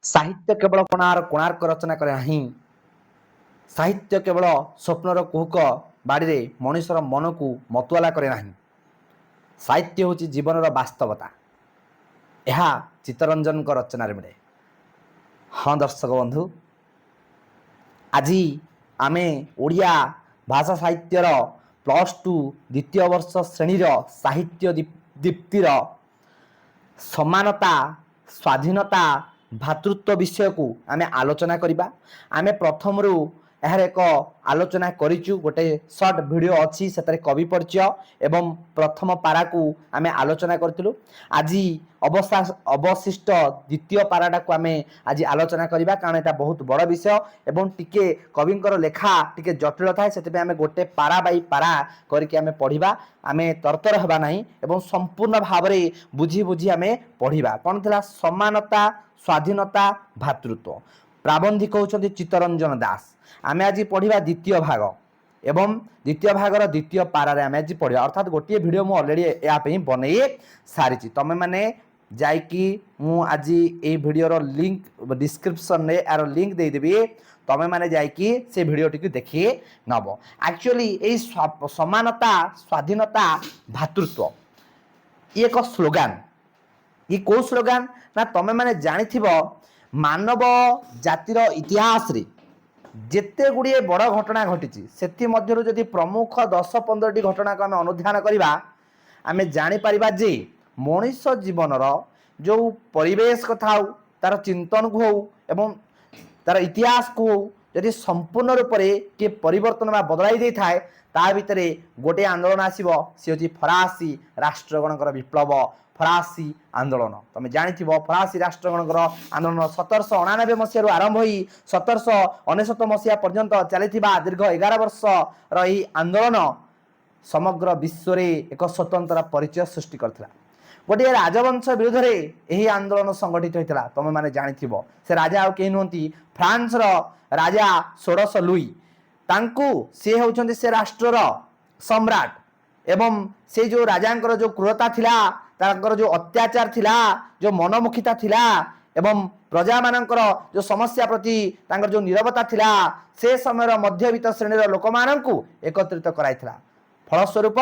ସାହିତ୍ୟ କେବଳ କୋଣାର୍କ ରଚନା କରେ ନାହିଁ। ସାହିତ୍ୟ କେବଳ ସ୍ୱପ୍ନର କୁହୁକ ବାଡ଼ିରେ ମଣିଷର ମନକୁ ମତୁଆଲା କରେ ନାହିଁ। ସାହିତ୍ୟ ହେଉଛି ଜୀବନର ବାସ୍ତବତା। ଏହା ଚିତ୍ତରଞ୍ଜନଙ୍କ ରଚନାରେ ମିଳେ। ହଁ ଦର୍ଶକ ବନ୍ଧୁ, ଆଜି ଆମେ ଓଡ଼ିଆ ଭାଷା ସାହିତ୍ୟର +2 ଦ୍ୱିତୀୟ ବର୍ଷ ଶ୍ରେଣୀର ସାହିତ୍ୟ ଦୀପ୍ତିର ସମାନତା, ସ୍ୱାଧୀନତା, ଭ୍ରାତୃତ୍ୱ ବିଷୟକୁ ଆମେ ଆଲୋଚନା କରିବା। ଆମେ ପ୍ରଥମରୁ ଏହାର ଏକ ଆଲୋଚନା କରିଛୁ। ଗୋଟେ ସର୍ଟ ଭିଡ଼ିଓ ଅଛି, ସେଥିରେ କବି ପରିଚୟ ଏବଂ ପ୍ରଥମ ପାରାକୁ ଆମେ ଆଲୋଚନା କରିଥିଲୁ। ଆଜି ଅବଶିଷ୍ଟ ଦ୍ୱିତୀୟ ପାରାଟାକୁ ଆମେ ଆଜି ଆଲୋଚନା କରିବା, କାରଣ ଏଇଟା ବହୁତ ବଡ଼ ବିଷୟ ଏବଂ ଟିକେ କବିଙ୍କର ଲେଖା ଟିକେ ଜଟିଳ ଥାଏ। ସେଥିପାଇଁ ଆମେ ଗୋଟେ ପାରା ବାଇ ପାରା କରିକି ଆମେ ପଢ଼ିବା। ଆମେ ତରତର ହେବା ନାହିଁ ଏବଂ ସମ୍ପୂର୍ଣ୍ଣ ଭାବରେ ବୁଝି ବୁଝି ଆମେ ପଢ଼ିବା। କ'ଣ ଥିଲା? ସମାନତା, ସ୍ୱାଧୀନତା, ଭ୍ରାତୃତ୍ୱ। ପ୍ରାବନ୍ଧିକ ହେଉଛନ୍ତି ଚିତ୍ତରଞ୍ଜନ ଦାସ। ଆମେ ଆଜି ପଢ଼ିବା ଦ୍ୱିତୀୟ ଭାଗ ଏବଂ ଦ୍ୱିତୀୟ ଭାଗର ଦ୍ୱିତୀୟ ପାରାରେ ଆମେ ଆଜି ପଢ଼ିବା। ଅର୍ଥାତ୍ ଗୋଟିଏ ଭିଡ଼ିଓ ମୁଁ ଅଲରେଡ଼ି ଏହା ପାଇଁ ବନେଇ ସାରିଛି। ତମେମାନେ ଯାଇକି, ମୁଁ ଆଜି ଏଇ ଭିଡ଼ିଓର ଲିଙ୍କ ଡିସ୍କ୍ରିପ୍ସନରେ ଏହାର ଲିଙ୍କ ଦେଇଦେବି, ତମେମାନେ ଯାଇକି ସେ ଭିଡ଼ିଓଟିକୁ ଦେଖି ନେବ। ଆକ୍ଚୁଆଲି ଏଇ ସମାନତା, ସ୍ୱାଧୀନତା, ଭ୍ରାତୃତ୍ୱ ଇଏ ଏକ ସ୍ଲୋଗାନ। ଇଏ କୋଉ ସ୍ଲୋଗାନ ନା ତମେମାନେ ଜାଣିଥିବ, ମାନବ ଜାତିର ଇତିହାସରେ ଯେତେ ଗୁଡ଼ିଏ ବଡ଼ ଘଟଣା ଘଟିଛି, ସେଥିମଧ୍ୟରୁ ଯଦି ପ୍ରମୁଖ 10-15ଟି ଘଟଣାକୁ ଆମେ ଅନୁଧ୍ୟାନ କରିବା, ଆମେ ଜାଣିପାରିବା ଯେ ମଣିଷ ଜୀବନର ଯେଉଁ ପରିବେଶ କଥା ହଉ, ତାର ଚିନ୍ତନକୁ ହଉ ଏବଂ ତାର ଇତିହାସକୁ ହଉ, ଯଦି ସମ୍ପୂର୍ଣ୍ଣ ରୂପରେ କିଏ ପରିବର୍ତ୍ତନ ବା ବଦଳାଇ ଦେଇଥାଏ, ତା ଭିତରେ ଗୋଟିଏ ଆନ୍ଦୋଳନ ଆସିବ। ସେ ହେଉଛି ଫରାସୀ ରାଷ୍ଟ୍ରଗଣଙ୍କର ବିପ୍ଳବ, ଫରାସୀ ଆନ୍ଦୋଳନ। ତମେ ଜାଣିଥିବ, ଫରାସୀ ରାଷ୍ଟ୍ରଗଣଙ୍କର ଆନ୍ଦୋଳନ 1789 ମସିହାରୁ ଆରମ୍ଭ ହୋଇ 1799 ମସିହା ପର୍ଯ୍ୟନ୍ତ ଚାଲିଥିବା ଦୀର୍ଘ 11 ବର୍ଷର ଏହି ଆନ୍ଦୋଳନ ସମଗ୍ର ବିଶ୍ୱରେ ଏକ ସ୍ୱତନ୍ତ୍ର ପରିଚୟ ସୃଷ୍ଟି କରିଥିଲା। ଗୋଟିଏ ରାଜବଂଶ ବିରୁଦ୍ଧରେ ଏହି ଆନ୍ଦୋଳନ ସଂଗଠିତ ହୋଇଥିଲା। ତମେମାନେ ଜାଣିଥିବ, ସେ ରାଜା ଆଉ କେହି ନୁହନ୍ତି, ଫ୍ରାନ୍ସର ରାଜା ଷୋଡ଼ଶ ଲୁଇ। ତାଙ୍କୁ ସିଏ ହେଉଛନ୍ତି ସେ ରାଷ୍ଟ୍ରର ସମ୍ରାଟ ଏବଂ ସେ ଯେଉଁ ରାଜାଙ୍କର ଯେଉଁ କ୍ରୂରତା ଥିଲା, ତାଙ୍କର ଯେଉଁ ଅତ୍ୟାଚାର ଥିଲା, ଯେଉଁ ମନମୁଖିତା ଥିଲା ଏବଂ ପ୍ରଜାମାନଙ୍କର ଯେଉଁ ସମସ୍ୟା ପ୍ରତି ତାଙ୍କର ଯେଉଁ ନିରବତା ଥିଲା, ସେ ସମୟର ମଧ୍ୟବିତ୍ତ ଶ୍ରେଣୀର ଲୋକମାନଙ୍କୁ ଏକତ୍ରିତ କରାଇଥିଲା। ଫଳସ୍ୱରୂପ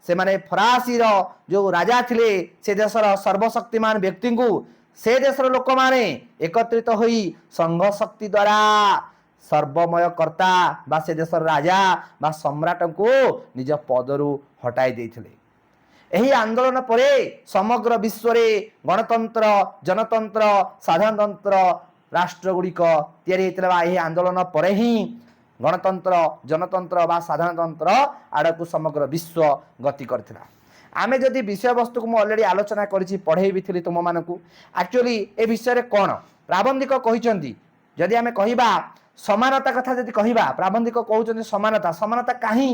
ସେମାନେ ଫରାସୀର ଯେଉଁ ରାଜା ଥିଲେ, ସେ ଦେଶର ସର୍ବଶକ୍ତିମାନ ବ୍ୟକ୍ତିଙ୍କୁ ସେ ଦେଶର ଲୋକମାନେ ଏକତ୍ରିତ ହୋଇ ସଂଘ ଶକ୍ତି ଦ୍ୱାରା ସର୍ବମୟ କର୍ତ୍ତା ବା ସେ ଦେଶର ରାଜା ବା ସମ୍ରାଟଙ୍କୁ ନିଜ ପଦରୁ ହଟାଇ ଦେଇଥିଲେ। ଏହି ଆନ୍ଦୋଳନ ପରେ ସମଗ୍ର ବିଶ୍ୱରେ ଗଣତନ୍ତ୍ର, ଜନତନ୍ତ୍ର, ସାଧାରଣତନ୍ତ୍ର ରାଷ୍ଟ୍ର ଗୁଡ଼ିକ ତିଆରି ହେଇଥିଲା ବା ଏହି ଆନ୍ଦୋଳନ ପରେ ହିଁ ଗଣତନ୍ତ୍ର, ଜନତନ୍ତ୍ର ବା ସାଧାରଣତନ୍ତ୍ର ଆଡ଼କୁ ସମଗ୍ର ବିଶ୍ୱ ଗତି କରିଥିଲା। ଆମେ ଯଦି ବିଷୟବସ୍ତୁକୁ ମୁଁ ଅଲରେଡ଼ି ଆଲୋଚନା କରିଛି, ପଢ଼େଇ ବି ଥିଲି ତୁମମାନଙ୍କୁ। ଆକ୍ଚୁଆଲି ଏ ବିଷୟରେ କ'ଣ ପ୍ରାବନ୍ଧିକ କହିଛନ୍ତି? ଯଦି ଆମେ କହିବା ସମାନତା କଥା, ଯଦି କହିବା, ପ୍ରାବନ୍ଧିକ କହୁଛନ୍ତି ସମାନତା। ସମାନତା କାହିଁ?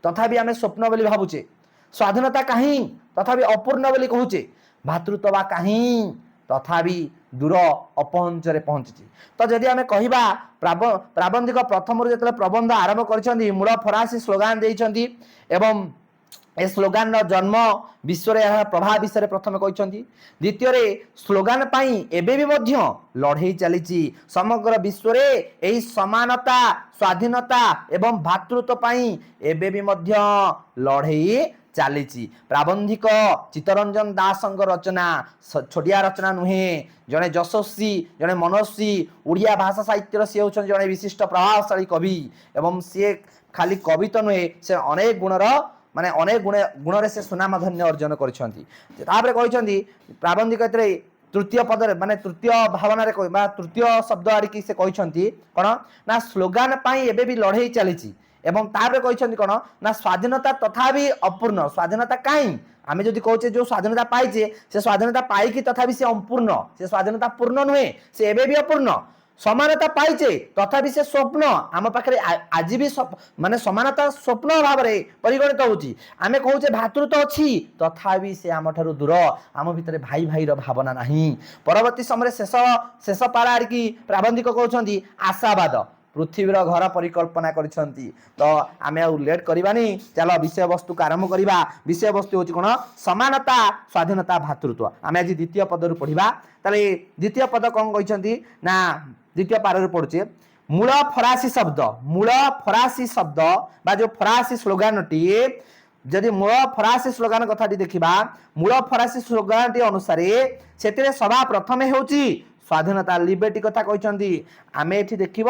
ତଥାପି ଆମେ ସ୍ୱପ୍ନ ବୋଲି ଭାବୁଛେ। ସ୍ୱାଧୀନତା କାହିଁ? ତଥାପି ଅପୂର୍ଣ୍ଣ ବୋଲି କହୁଛେ। ଭ୍ରାତୃତ୍ୱ ବା କାହିଁ? ତଥାପି ଦୂର ଅପହଞ୍ଚରେ ପହଞ୍ଚିଛି। ତ ଯଦି ଆମେ କହିବା, ପ୍ରାବନ୍ଧିକ ପ୍ରଥମରୁ ଯେତେବେଳେ ପ୍ରବନ୍ଧ ଆରମ୍ଭ କରିଛନ୍ତି, ମୂଳ ଫରାସୀ ସ୍ଲୋଗାନ ଦେଇଛନ୍ତି ଏବଂ ଏ ସ୍ଲୋଗାନର ଜନ୍ମ, ବିଶ୍ୱରେ ଏହାର ପ୍ରଭାବ ବିଷୟରେ ପ୍ରଥମେ କହିଛନ୍ତି। ଦ୍ୱିତୀୟରେ ସ୍ଲୋଗାନ ପାଇଁ ଏବେ ବି ମଧ୍ୟ ଲଢ଼େଇ ଚାଲିଛି। ସମଗ୍ର ବିଶ୍ୱରେ ଏହି ସମାନତା, ସ୍ୱାଧୀନତା ଏବଂ ଭ୍ରାତୃତ୍ୱ ପାଇଁ ଏବେ ବି ମଧ୍ୟ ଲଢ଼େଇ ଚାଲିଛି। ପ୍ରାବନ୍ଧିକ ଚିତ୍ତରଞ୍ଜନ ଦାସଙ୍କ ରଚନା ଛୋଟିଆ ରଚନା ନୁହେଁ। ଜଣେ ଯଶସ୍ୱୀ, ଜଣେ ମନସ୍ୱୀ, ଓଡ଼ିଆ ଭାଷା ସାହିତ୍ୟର ସିଏ ହେଉଛନ୍ତି ଜଣେ ବିଶିଷ୍ଟ ପ୍ରଭାବଶାଳୀ କବି ଏବଂ ସିଏ ଖାଲି କବି ତ ନୁହେଁ, ସେ ଅନେକ ଗୁଣର, ମାନେ ଅନେକ ଗୁଣରେ ସେ ସୁନାମଧନ୍ୟ ଅର୍ଜନ କରିଛନ୍ତି। ତାପରେ କହିଛନ୍ତି ପ୍ରାବନ୍ଧିକ ଏଥିରେ ତୃତୀୟ ପଦରେ, ମାନେ ତୃତୀୟ ଭାବନାରେ ବା ତୃତୀୟ ଶବ୍ଦ ଆଡ଼ିକି ସେ କହିଛନ୍ତି କ'ଣ ନା ସ୍ଲୋଗାନ ପାଇଁ ଏବେ ବି ଲଢ଼େଇ ଚାଲିଛି ଏବଂ ତାପରେ କହିଛନ୍ତି କ'ଣ ନା ସ୍ୱାଧୀନତା ତଥାପି ଅପୂର୍ଣ୍ଣ। ସ୍ୱାଧୀନତା କାହିଁ? ଆମେ ଯଦି କହୁଛେ ଯୋଉ ସ୍ୱାଧୀନତା ପାଇଛେ, ସେ ସ୍ୱାଧୀନତା ପାଇକି ତଥାପି ସେ ଅପୂର୍ଣ୍ଣ। ସେ ସ୍ୱାଧୀନତା ପୂର୍ଣ୍ଣ ନୁହେଁ, ସେ ଏବେ ବି ଅପୂର୍ଣ୍ଣ। ସମାନତା ପାଇଛେ, ତଥାପି ସେ ସ୍ୱପ୍ନ ଆମ ପାଖରେ ଆଜି ବି ମାନେ ସମାନତା ସ୍ୱପ୍ନ ଭାବରେ ପରିଗଣିତ ହଉଛି। ଆମେ କହୁଛେ ଭ୍ରାତୃତ୍ୱ ଅଛି, ତଥାପି ସେ ଆମଠାରୁ ଦୂର। ଆମ ଭିତରେ ଭାଇ ଭାଇର ଭାବନା ନାହିଁ। ପରବର୍ତ୍ତୀ ସମୟରେ ଶେଷ ଶେଷ ପାରା ଆଡ଼ିକି ପ୍ରାବନ୍ଧିକ କହୁଛନ୍ତି ଆଶାବାଦ। ପୃଥିବୀର ଘର ପରିକଳ୍ପନା କରିଛନ୍ତି। ତ ଆମେ ଆଉ ଲେଟ୍ କରିବାନି, ଚାଲ ବିଷୟବସ୍ତୁକୁ ଆରମ୍ଭ କରିବା। ବିଷୟବସ୍ତୁ ହେଉଛି କ'ଣ? ସମାନତା, ସ୍ୱାଧୀନତା, ଭ୍ରାତୃତ୍ୱ। ଆମେ ଆଜି ଦ୍ୱିତୀୟ ପଦରୁ ପଢିବା। ତାହେଲେ ଦ୍ୱିତୀୟ ପଦ କ'ଣ କହିଛନ୍ତି ନା, ଦ୍ୱିତୀୟ ପାରାରୁ ପଢୁଛେ। ମୂଳ ଫରାସୀ ଶବ୍ଦ, ମୂଳ ଫରାସୀ ଶବ୍ଦ ବା ଯୋଉ ଫରାସୀ ସ୍ଲୋଗାନଟି, ଯଦି ମୂଳ ଫରାସୀ ସ୍ଲୋଗାନ କଥାଟି ଦେଖିବା, ମୂଳ ଫରାସୀ ସ୍ଲୋଗାନଟି ଅନୁସାରେ ସେଥିରେ ସଭା ପ୍ରଥମେ ହେଉଛି ସ୍ୱାଧୀନତା, ଲିବର୍ଟି କଥା କହିଛନ୍ତି। ଆମେ ଏଠି ଦେଖିବ,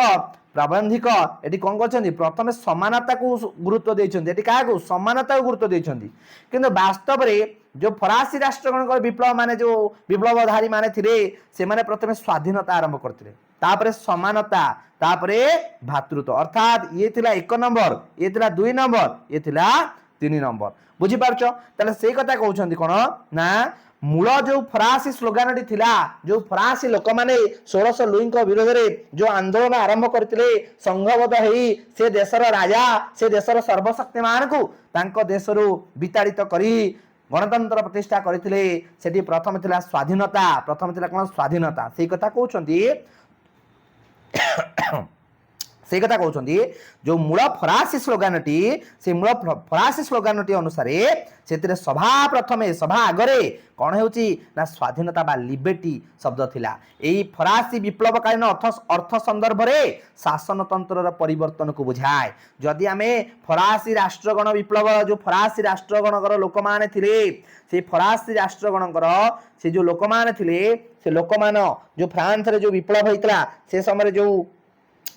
ପ୍ରାବନ୍ଧିକ ଏଠି କ'ଣ କରିଛନ୍ତି? ପ୍ରଥମେ ସମାନତାକୁ ଗୁରୁତ୍ୱ ଦେଇଛନ୍ତି। ଏଠି କାହାକୁ? ସମାନତାକୁ ଗୁରୁତ୍ୱ ଦେଇଛନ୍ତି। କିନ୍ତୁ ବାସ୍ତବରେ ଯୋଉ ଫରାସୀ ରାଷ୍ଟ୍ରଗଣଙ୍କର ବିପ୍ଳବ ମାନେ, ଯୋଉ ବିପ୍ଳବଧାରୀ ମାନେ ଥିଲେ, ସେମାନେ ପ୍ରଥମେ ସ୍ୱାଧୀନତା ଆରମ୍ଭ କରିଥିଲେ, ତାପରେ ସମାନତା, ତାପରେ ଭ୍ରାତୃତ୍ୱ। ଅର୍ଥାତ୍ ଇଏ ଥିଲା 1 ନମ୍ବର, ଇଏ ଥିଲା 2 ନମ୍ବର, ଇଏ ଥିଲା 3 ନମ୍ବର। ବୁଝିପାରୁଛ? ତାହେଲେ ସେଇ କଥା କହୁଛନ୍ତି କ'ଣ ନା, ମୂଳ ଯୋଉ ଫରାସୀ ସ୍ଲୋଗାନଟି ଥିଲା, ଯୋଉ ଫରାସୀ ଲୋକମାନେ ଷୋଡ଼ଶ ଲୁଇଙ୍କ ବିରୋଧରେ ଯୋଉ ଆନ୍ଦୋଳନ ଆରମ୍ଭ କରିଥିଲେ ସଂଘବଦ୍ଧ ହେଇ, ସେ ଦେଶର ରାଜା, ସେ ଦେଶର ସର୍ବଶକ୍ତିମାନଙ୍କୁ ତାଙ୍କ ଦେଶରୁ ବିତାଡ଼ିତ କରି ଗଣତନ୍ତ୍ର ପ୍ରତିଷ୍ଠା କରିଥିଲେ, ସେଠି ପ୍ରଥମେ ଥିଲା ସ୍ୱାଧୀନତା। ପ୍ରଥମେ ଥିଲା କ'ଣ? ସ୍ୱାଧୀନତା। ସେଇ କଥା କହୁଛନ୍ତି, ସେଇ କଥା କହୁଛନ୍ତି, ଯୋଉ ମୂଳ ଫରାସୀ ସ୍ଲୋଗାନଟି, ସେଇ ମୂଳ ଫରାସୀ ସ୍ଲୋଗାନଟି ଅନୁସାରେ ସେଥିରେ ସଭା ପ୍ରଥମେ, ସଭା ଆଗରେ କ'ଣ ହେଉଛି ନା, ସ୍ୱାଧୀନତା ବା ଲିବର୍ଟି ଶବ୍ଦ ଥିଲା। ଏଇ ଫରାସୀ ବିପ୍ଳବକାଳୀନ ଅର୍ଥ ସନ୍ଦର୍ଭରେ ଶାସନତନ୍ତ୍ରର ପରିବର୍ତ୍ତନକୁ ବୁଝାଏ। ଯଦି ଆମେ ଫରାସୀ ରାଷ୍ଟ୍ରଗଣ ବିପ୍ଳବ, ଯୋଉ ଫରାସୀ ରାଷ୍ଟ୍ରଗଣଙ୍କର ଲୋକମାନେ ଥିଲେ, ସେଇ ଫରାସୀ ରାଷ୍ଟ୍ରଗଣଙ୍କର ସେ ଯୋଉ ଲୋକମାନେ ଥିଲେ, ସେ ଲୋକମାନ ଯୋଉ ଫ୍ରାନ୍ସରେ ଯୋଉ ବିପ୍ଳବ ହେଇଥିଲା, ସେ ସମୟରେ ଯୋଉ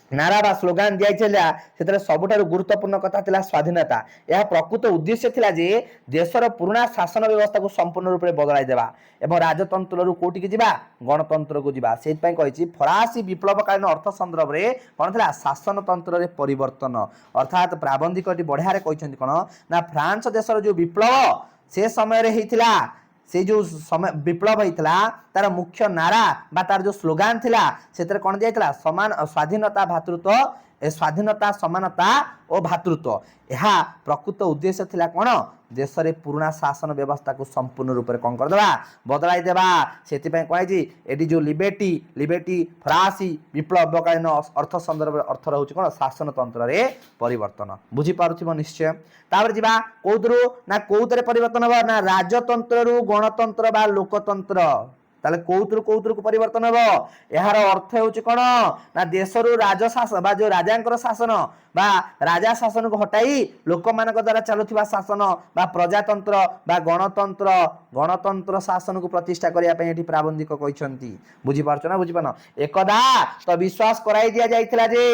ନାରା ବା ସ୍ଲୋଗାନ ଦିଆଯାଇଥିଲା, ସେଥିରେ ସବୁଠାରୁ ଗୁରୁତ୍ୱପୂର୍ଣ୍ଣ କଥା ଥିଲା ସ୍ୱାଧୀନତା। ଏହା ପ୍ରକୃତ ଉଦ୍ଦେଶ୍ୟ ଥିଲା ଯେ ଦେଶର ପୁରୁଣା ଶାସନ ବ୍ୟବସ୍ଥାକୁ ସମ୍ପୂର୍ଣ୍ଣ ରୂପରେ ବଦଳାଇ ଦେବା ଏବଂ ରାଜତନ୍ତ୍ରରୁ କୋଉଠିକି ଯିବା? ଗଣତନ୍ତ୍ରକୁ ଯିବା। ସେଇଥିପାଇଁ କହିଛି, ଫରାସୀ ବିପ୍ଳବକାଳୀନ ଅର୍ଥ ସନ୍ଦର୍ଭରେ କ'ଣ ଥିଲା? ଶାସନତନ୍ତ୍ରରେ ପରିବର୍ତ୍ତନ। ଅର୍ଥାତ୍ ପ୍ରାବନ୍ଧିକଟି ବଢ଼ିଆରେ କହିଛନ୍ତି କ'ଣ ନା, ଫ୍ରାନ୍ସ ଦେଶର ଯୋଉ ବିପ୍ଳବ ସେ ସମୟରେ ହେଇଥିଲା, ସେ ଯୋଉ ସମୟ ବିପ୍ଳବ ହେଇଥିଲା, ତାର ମୁଖ୍ୟ ନାରା ବା ତାର ଯୋଉ ସ୍ଲୋଗାନ ଥିଲା, ସେଥିରେ କ'ଣ ଦିଆଯାଇଥିଲା? ସମାନ, ସ୍ୱାଧୀନତା, ଭ୍ରାତୃତ୍ୱ, ଏ ସ୍ୱାଧୀନତା, ସମାନତା ଓ ଭ୍ରାତୃତ୍ୱ। ଏହା ପ୍ରକୃତ ଉଦ୍ଦେଶ୍ୟ ଥିଲା କ'ଣ? ଦେଶରେ ପୁରୁଣା ଶାସନ ବ୍ୟବସ୍ଥାକୁ ସମ୍ପୂର୍ଣ୍ଣ ରୂପରେ କ'ଣ କରିଦେବା? ବଦଳାଇ ଦେବା। ସେଥିପାଇଁ କୁହାଯାଇଛି ଏଠି ଯୋଉ ଲିବର୍ଟି ଫରାସୀ ବିପ୍ଳବକାଳୀନ ଅର୍ଥ ସନ୍ଦର୍ଭରେ ଅର୍ଥ ରହୁଛି କ'ଣ? ଶାସନତନ୍ତ୍ରରେ ପରିବର୍ତ୍ତନ। ବୁଝିପାରୁଥିବ ନିଶ୍ଚୟ। ତାପରେ ଯିବା କୋଉଥିରୁ ନା କୋଉଥିରେ ପରିବର୍ତ୍ତନ ହବ ନା, ରାଜତନ୍ତ୍ରରୁ ଗଣତନ୍ତ୍ର ବା ଲୋକତନ୍ତ୍ର। ତାହେଲେ କୋଉଥିରୁ କୋଉଥିରୁ ପରିବର୍ତ୍ତନ ହବ? ଏହାର ଅର୍ଥ ହେଉଛି କ'ଣ ନା, ଦେଶରୁ ରାଜଶାସନ ବା ଯୋଉ ରାଜାଙ୍କର ଶାସନ ବା ରାଜା ଶାସନକୁ ହଟାଇ ଲୋକମାନଙ୍କ ଦ୍ୱାରା ଚାଲୁଥିବା ଶାସନ ବା ପ୍ରଜାତନ୍ତ୍ର ବା ଗଣତନ୍ତ୍ର ଶାସନକୁ ପ୍ରତିଷ୍ଠା କରିବା ପାଇଁ ଏଠି ପ୍ରାବନ୍ଧିକ କହିଛନ୍ତି। ବୁଝିପାରୁଛ ନା ବୁଝିପାରୁନ? ଏକଦା ତ ବିଶ୍ୱାସ କରାଇ ଦିଆଯାଇଥିଲା ଯେ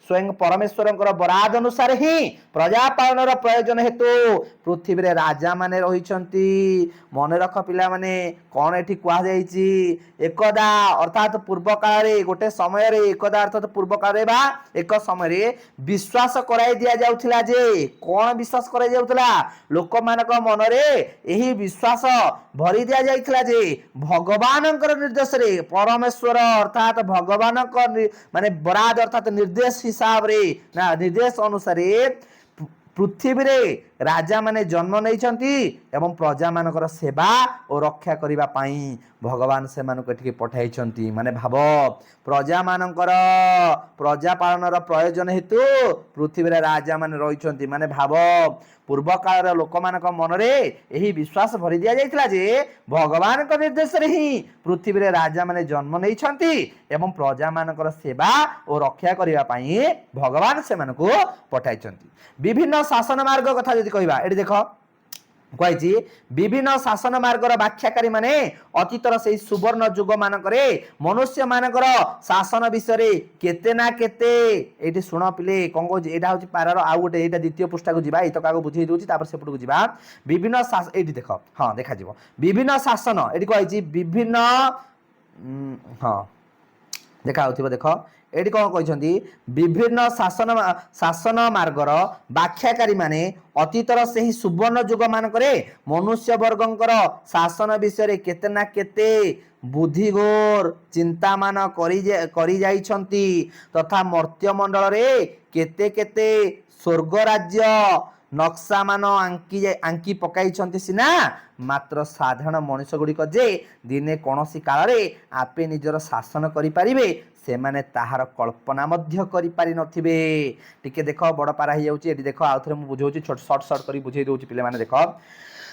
ସ୍ୱୟଂ ପରମେଶ୍ୱରଙ୍କର ବରାଦ ଅନୁସାରେ ହିଁ ପ୍ରଜା ପାଳନର ପ୍ରୟୋଜନ ହେତୁ ପୃଥିବୀରେ ରାଜାମାନେ ରହିଛନ୍ତି। ମନେ ରଖ ପିଲାମାନେ, କ'ଣ ଏଠି କୁହାଯାଇଛି? ଏକଦା ଅର୍ଥାତ୍ ପୂର୍ବ କାଳରେ, ଗୋଟେ ସମୟରେ, ଏକଦା ଅର୍ଥାତ୍ ପୂର୍ବ କାଳରେ ବା ଏକ ସମୟରେ ବିଶ୍ୱାସ କରାଇ ଦିଆଯାଉଥିଲା ଯେ, କ'ଣ ବିଶ୍ୱାସ କରାଇ ଯାଉଥିଲା? ଲୋକମାନଙ୍କ ମନରେ ଏହି ବିଶ୍ୱାସ ଭରି ଦିଆଯାଇଥିଲା ଯେ ଭଗବାନଙ୍କର ନିର୍ଦ୍ଦେଶରେ, ପରମେଶ୍ୱର ଅର୍ଥାତ୍ ଭଗବାନଙ୍କ ମାନେ ବରାଦ ଅର୍ଥାତ୍ ନିର୍ଦ୍ଦେଶ ହିସାବରେ ନା ନିର୍ଦ୍ଦେଶ ଅନୁସାରେ ପୃଥିବୀରେ ରାଜାମାନେ ଜନ୍ମ ନେଇଛନ୍ତି ଏବଂ ପ୍ରଜାମାନଙ୍କର ସେବା ଓ ରକ୍ଷା କରିବା ପାଇଁ ଭଗବାନ ସେମାନଙ୍କୁ ଏଠିକି ପଠାଇଛନ୍ତି। ମାନେ ଭାବ, ପ୍ରଜାମାନଙ୍କର ପ୍ରଜା ପାଳନର ପ୍ରୟୋଜନ ହେତୁ ପୃଥିବୀରେ ରାଜାମାନେ ରହିଛନ୍ତି। ମାନେ ଭାବ, ପୂର୍ବ କାଳର ଲୋକମାନଙ୍କ ମନରେ ଏହି ବିଶ୍ୱାସ ଭରି ଦିଆଯାଇଥିଲା ଯେ ଭଗବାନଙ୍କ ନିର୍ଦ୍ଦେଶରେ ହିଁ ପୃଥିବୀରେ ରାଜାମାନେ ଜନ୍ମ ନେଇଛନ୍ତି ଏବଂ ପ୍ରଜାମାନଙ୍କର ସେବା ଓ ରକ୍ଷା କରିବା ପାଇଁ ଭଗବାନ ସେମାନଙ୍କୁ ପଠାଇଛନ୍ତି। ବିଭିନ୍ନ ଶାସନ ମାର୍ଗ କଥା ଯଦି କହିବା, ଏଠି ଦେଖ କୁହାଯାଇଛି, ବିଭିନ୍ନ ଶାସନ ମାର୍ଗର ବ୍ୟାଖ୍ୟାକାରୀ ମାନେ ଅତୀତର ସେଇ ସୁବର୍ଣ୍ଣ ଯୁଗ ମାନଙ୍କରେ ମନୁଷ୍ୟ ମାନଙ୍କର ଶାସନ ବିଷୟରେ କେତେ ନା କେତେ। ଏଇଠି ଶୁଣ ପିଲେ, କଣ କହୁଛି। ଏଇଟା ହଉଛି ପାରାର ଆଉ ଗୋଟେ, ଏଇଟା ଦ୍ୱିତୀୟ ପୃଷ୍ଠାକୁ ଯିବା। ଏଇତକ ଆଗ ବୁଝେଇ ଦଉଛି, ତାପରେ ସେପଟକୁ ଯିବା। ବିଭିନ୍ନ ଏଇଠି ଦେଖ, ହଁ, ଦେଖାଯିବ। ବିଭିନ୍ନ ଶାସନ ଏଠି କୁହାଯାଇଛି, ବିଭିନ୍ନ ହଁ, ଦେଖା ହଉଥିବ। ଦେଖ, ଏଠି କଣ କହିଛନ୍ତି? ବିଭିନ୍ନ ଶାସନ ମାର୍ଗର ବ୍ୟାଖ୍ୟାକାରୀ ମାନେ ଅତୀତର ସେହି ସୁବର୍ଣ୍ଣ ଯୁଗ ମାନଙ୍କରେ ମନୁଷ୍ୟ ବର୍ଗଙ୍କର ଶାସନ ବିଷୟରେ କେତେ ନା କେତେ ବୁଦ୍ଧିଘୋର ଚିନ୍ତାମାନ କରି ଯାଇଛନ୍ତି ତଥା ମର୍ତ୍ତ୍ୟମଣ୍ଡଳରେ କେତେ କେତେ ସ୍ୱର୍ଗ ରାଜ୍ୟ ନକ୍ସାମାନ ଆଙ୍କି ଆଙ୍କି ପକାଇଛନ୍ତି ସିନା, ମାତ୍ର ସାଧାରଣ ମଣିଷ ଗୁଡ଼ିକ ଯେ ଦିନେ କୌଣସି କାଳରେ ଆପେ ନିଜର ଶାସନ କରିପାରିବେ, ସେମାନେ ତାହାର କଳ୍ପନା ମଧ୍ୟ କରିପାରିନଥିବେ। ଟିକେ ଦେଖ, ବଡ଼ ପାରା ହେଇଯାଉଛି ଏଠି। ଦେଖ, ଆଉ ଥରେ ମୁଁ ବୁଝାଉଛି, ଛୋଟ ସର୍ଟ ସର୍ଟ କରି ବୁଝେଇ ଦଉଛି ପିଲାମାନେ। ଦେଖ,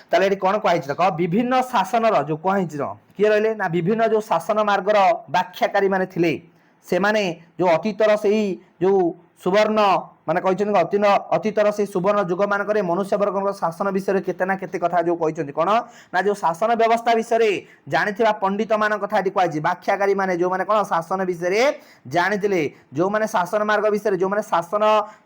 ତାହେଲେ ଏଠି କ'ଣ କୁହାହେଇଛି ଦେଖ। ବିଭିନ୍ନ ଶାସନର ଯୋଉ କୁହାହେଇଛି, କିଏ ରହିଲେ ନା ବିଭିନ୍ନ ଯୋଉ ଶାସନ ମାର୍ଗର ବ୍ୟାଖ୍ୟାକାରୀ ମାନେ ଥିଲେ, ସେମାନେ ଯୋଉ ଅତୀତର ସେଇ ଯୋଉ ସୁବର୍ଣ୍ଣ ମାନେ କହିଛନ୍ତି, ଅତୀତର ସେଇ ସୁବର୍ଣ୍ଣ ଯୁଗ ମାନଙ୍କରେ ମନୁଷ୍ୟ ବର୍ଗଙ୍କ ଶାସନ ବିଷୟରେ କେତେ ନା କେତେ କଥା ଯୋଉ କହିଛନ୍ତି। କ'ଣ ନା ଯୋଉ ଶାସନ ବ୍ୟବସ୍ଥା ବିଷୟରେ ଜାଣିଥିବା ପଣ୍ଡିତ ମାନଙ୍କ କଥା ଏଠି କୁହାଯାଇଛି। ବ୍ୟାଖ୍ୟାକାରୀ ମାନେ ଯୋଉମାନେ କ'ଣ ଶାସନ ବିଷୟରେ ଜାଣିଥିଲେ, ଯୋଉମାନେ ଶାସନ ମାର୍ଗ ବିଷୟରେ, ଯୋଉମାନେ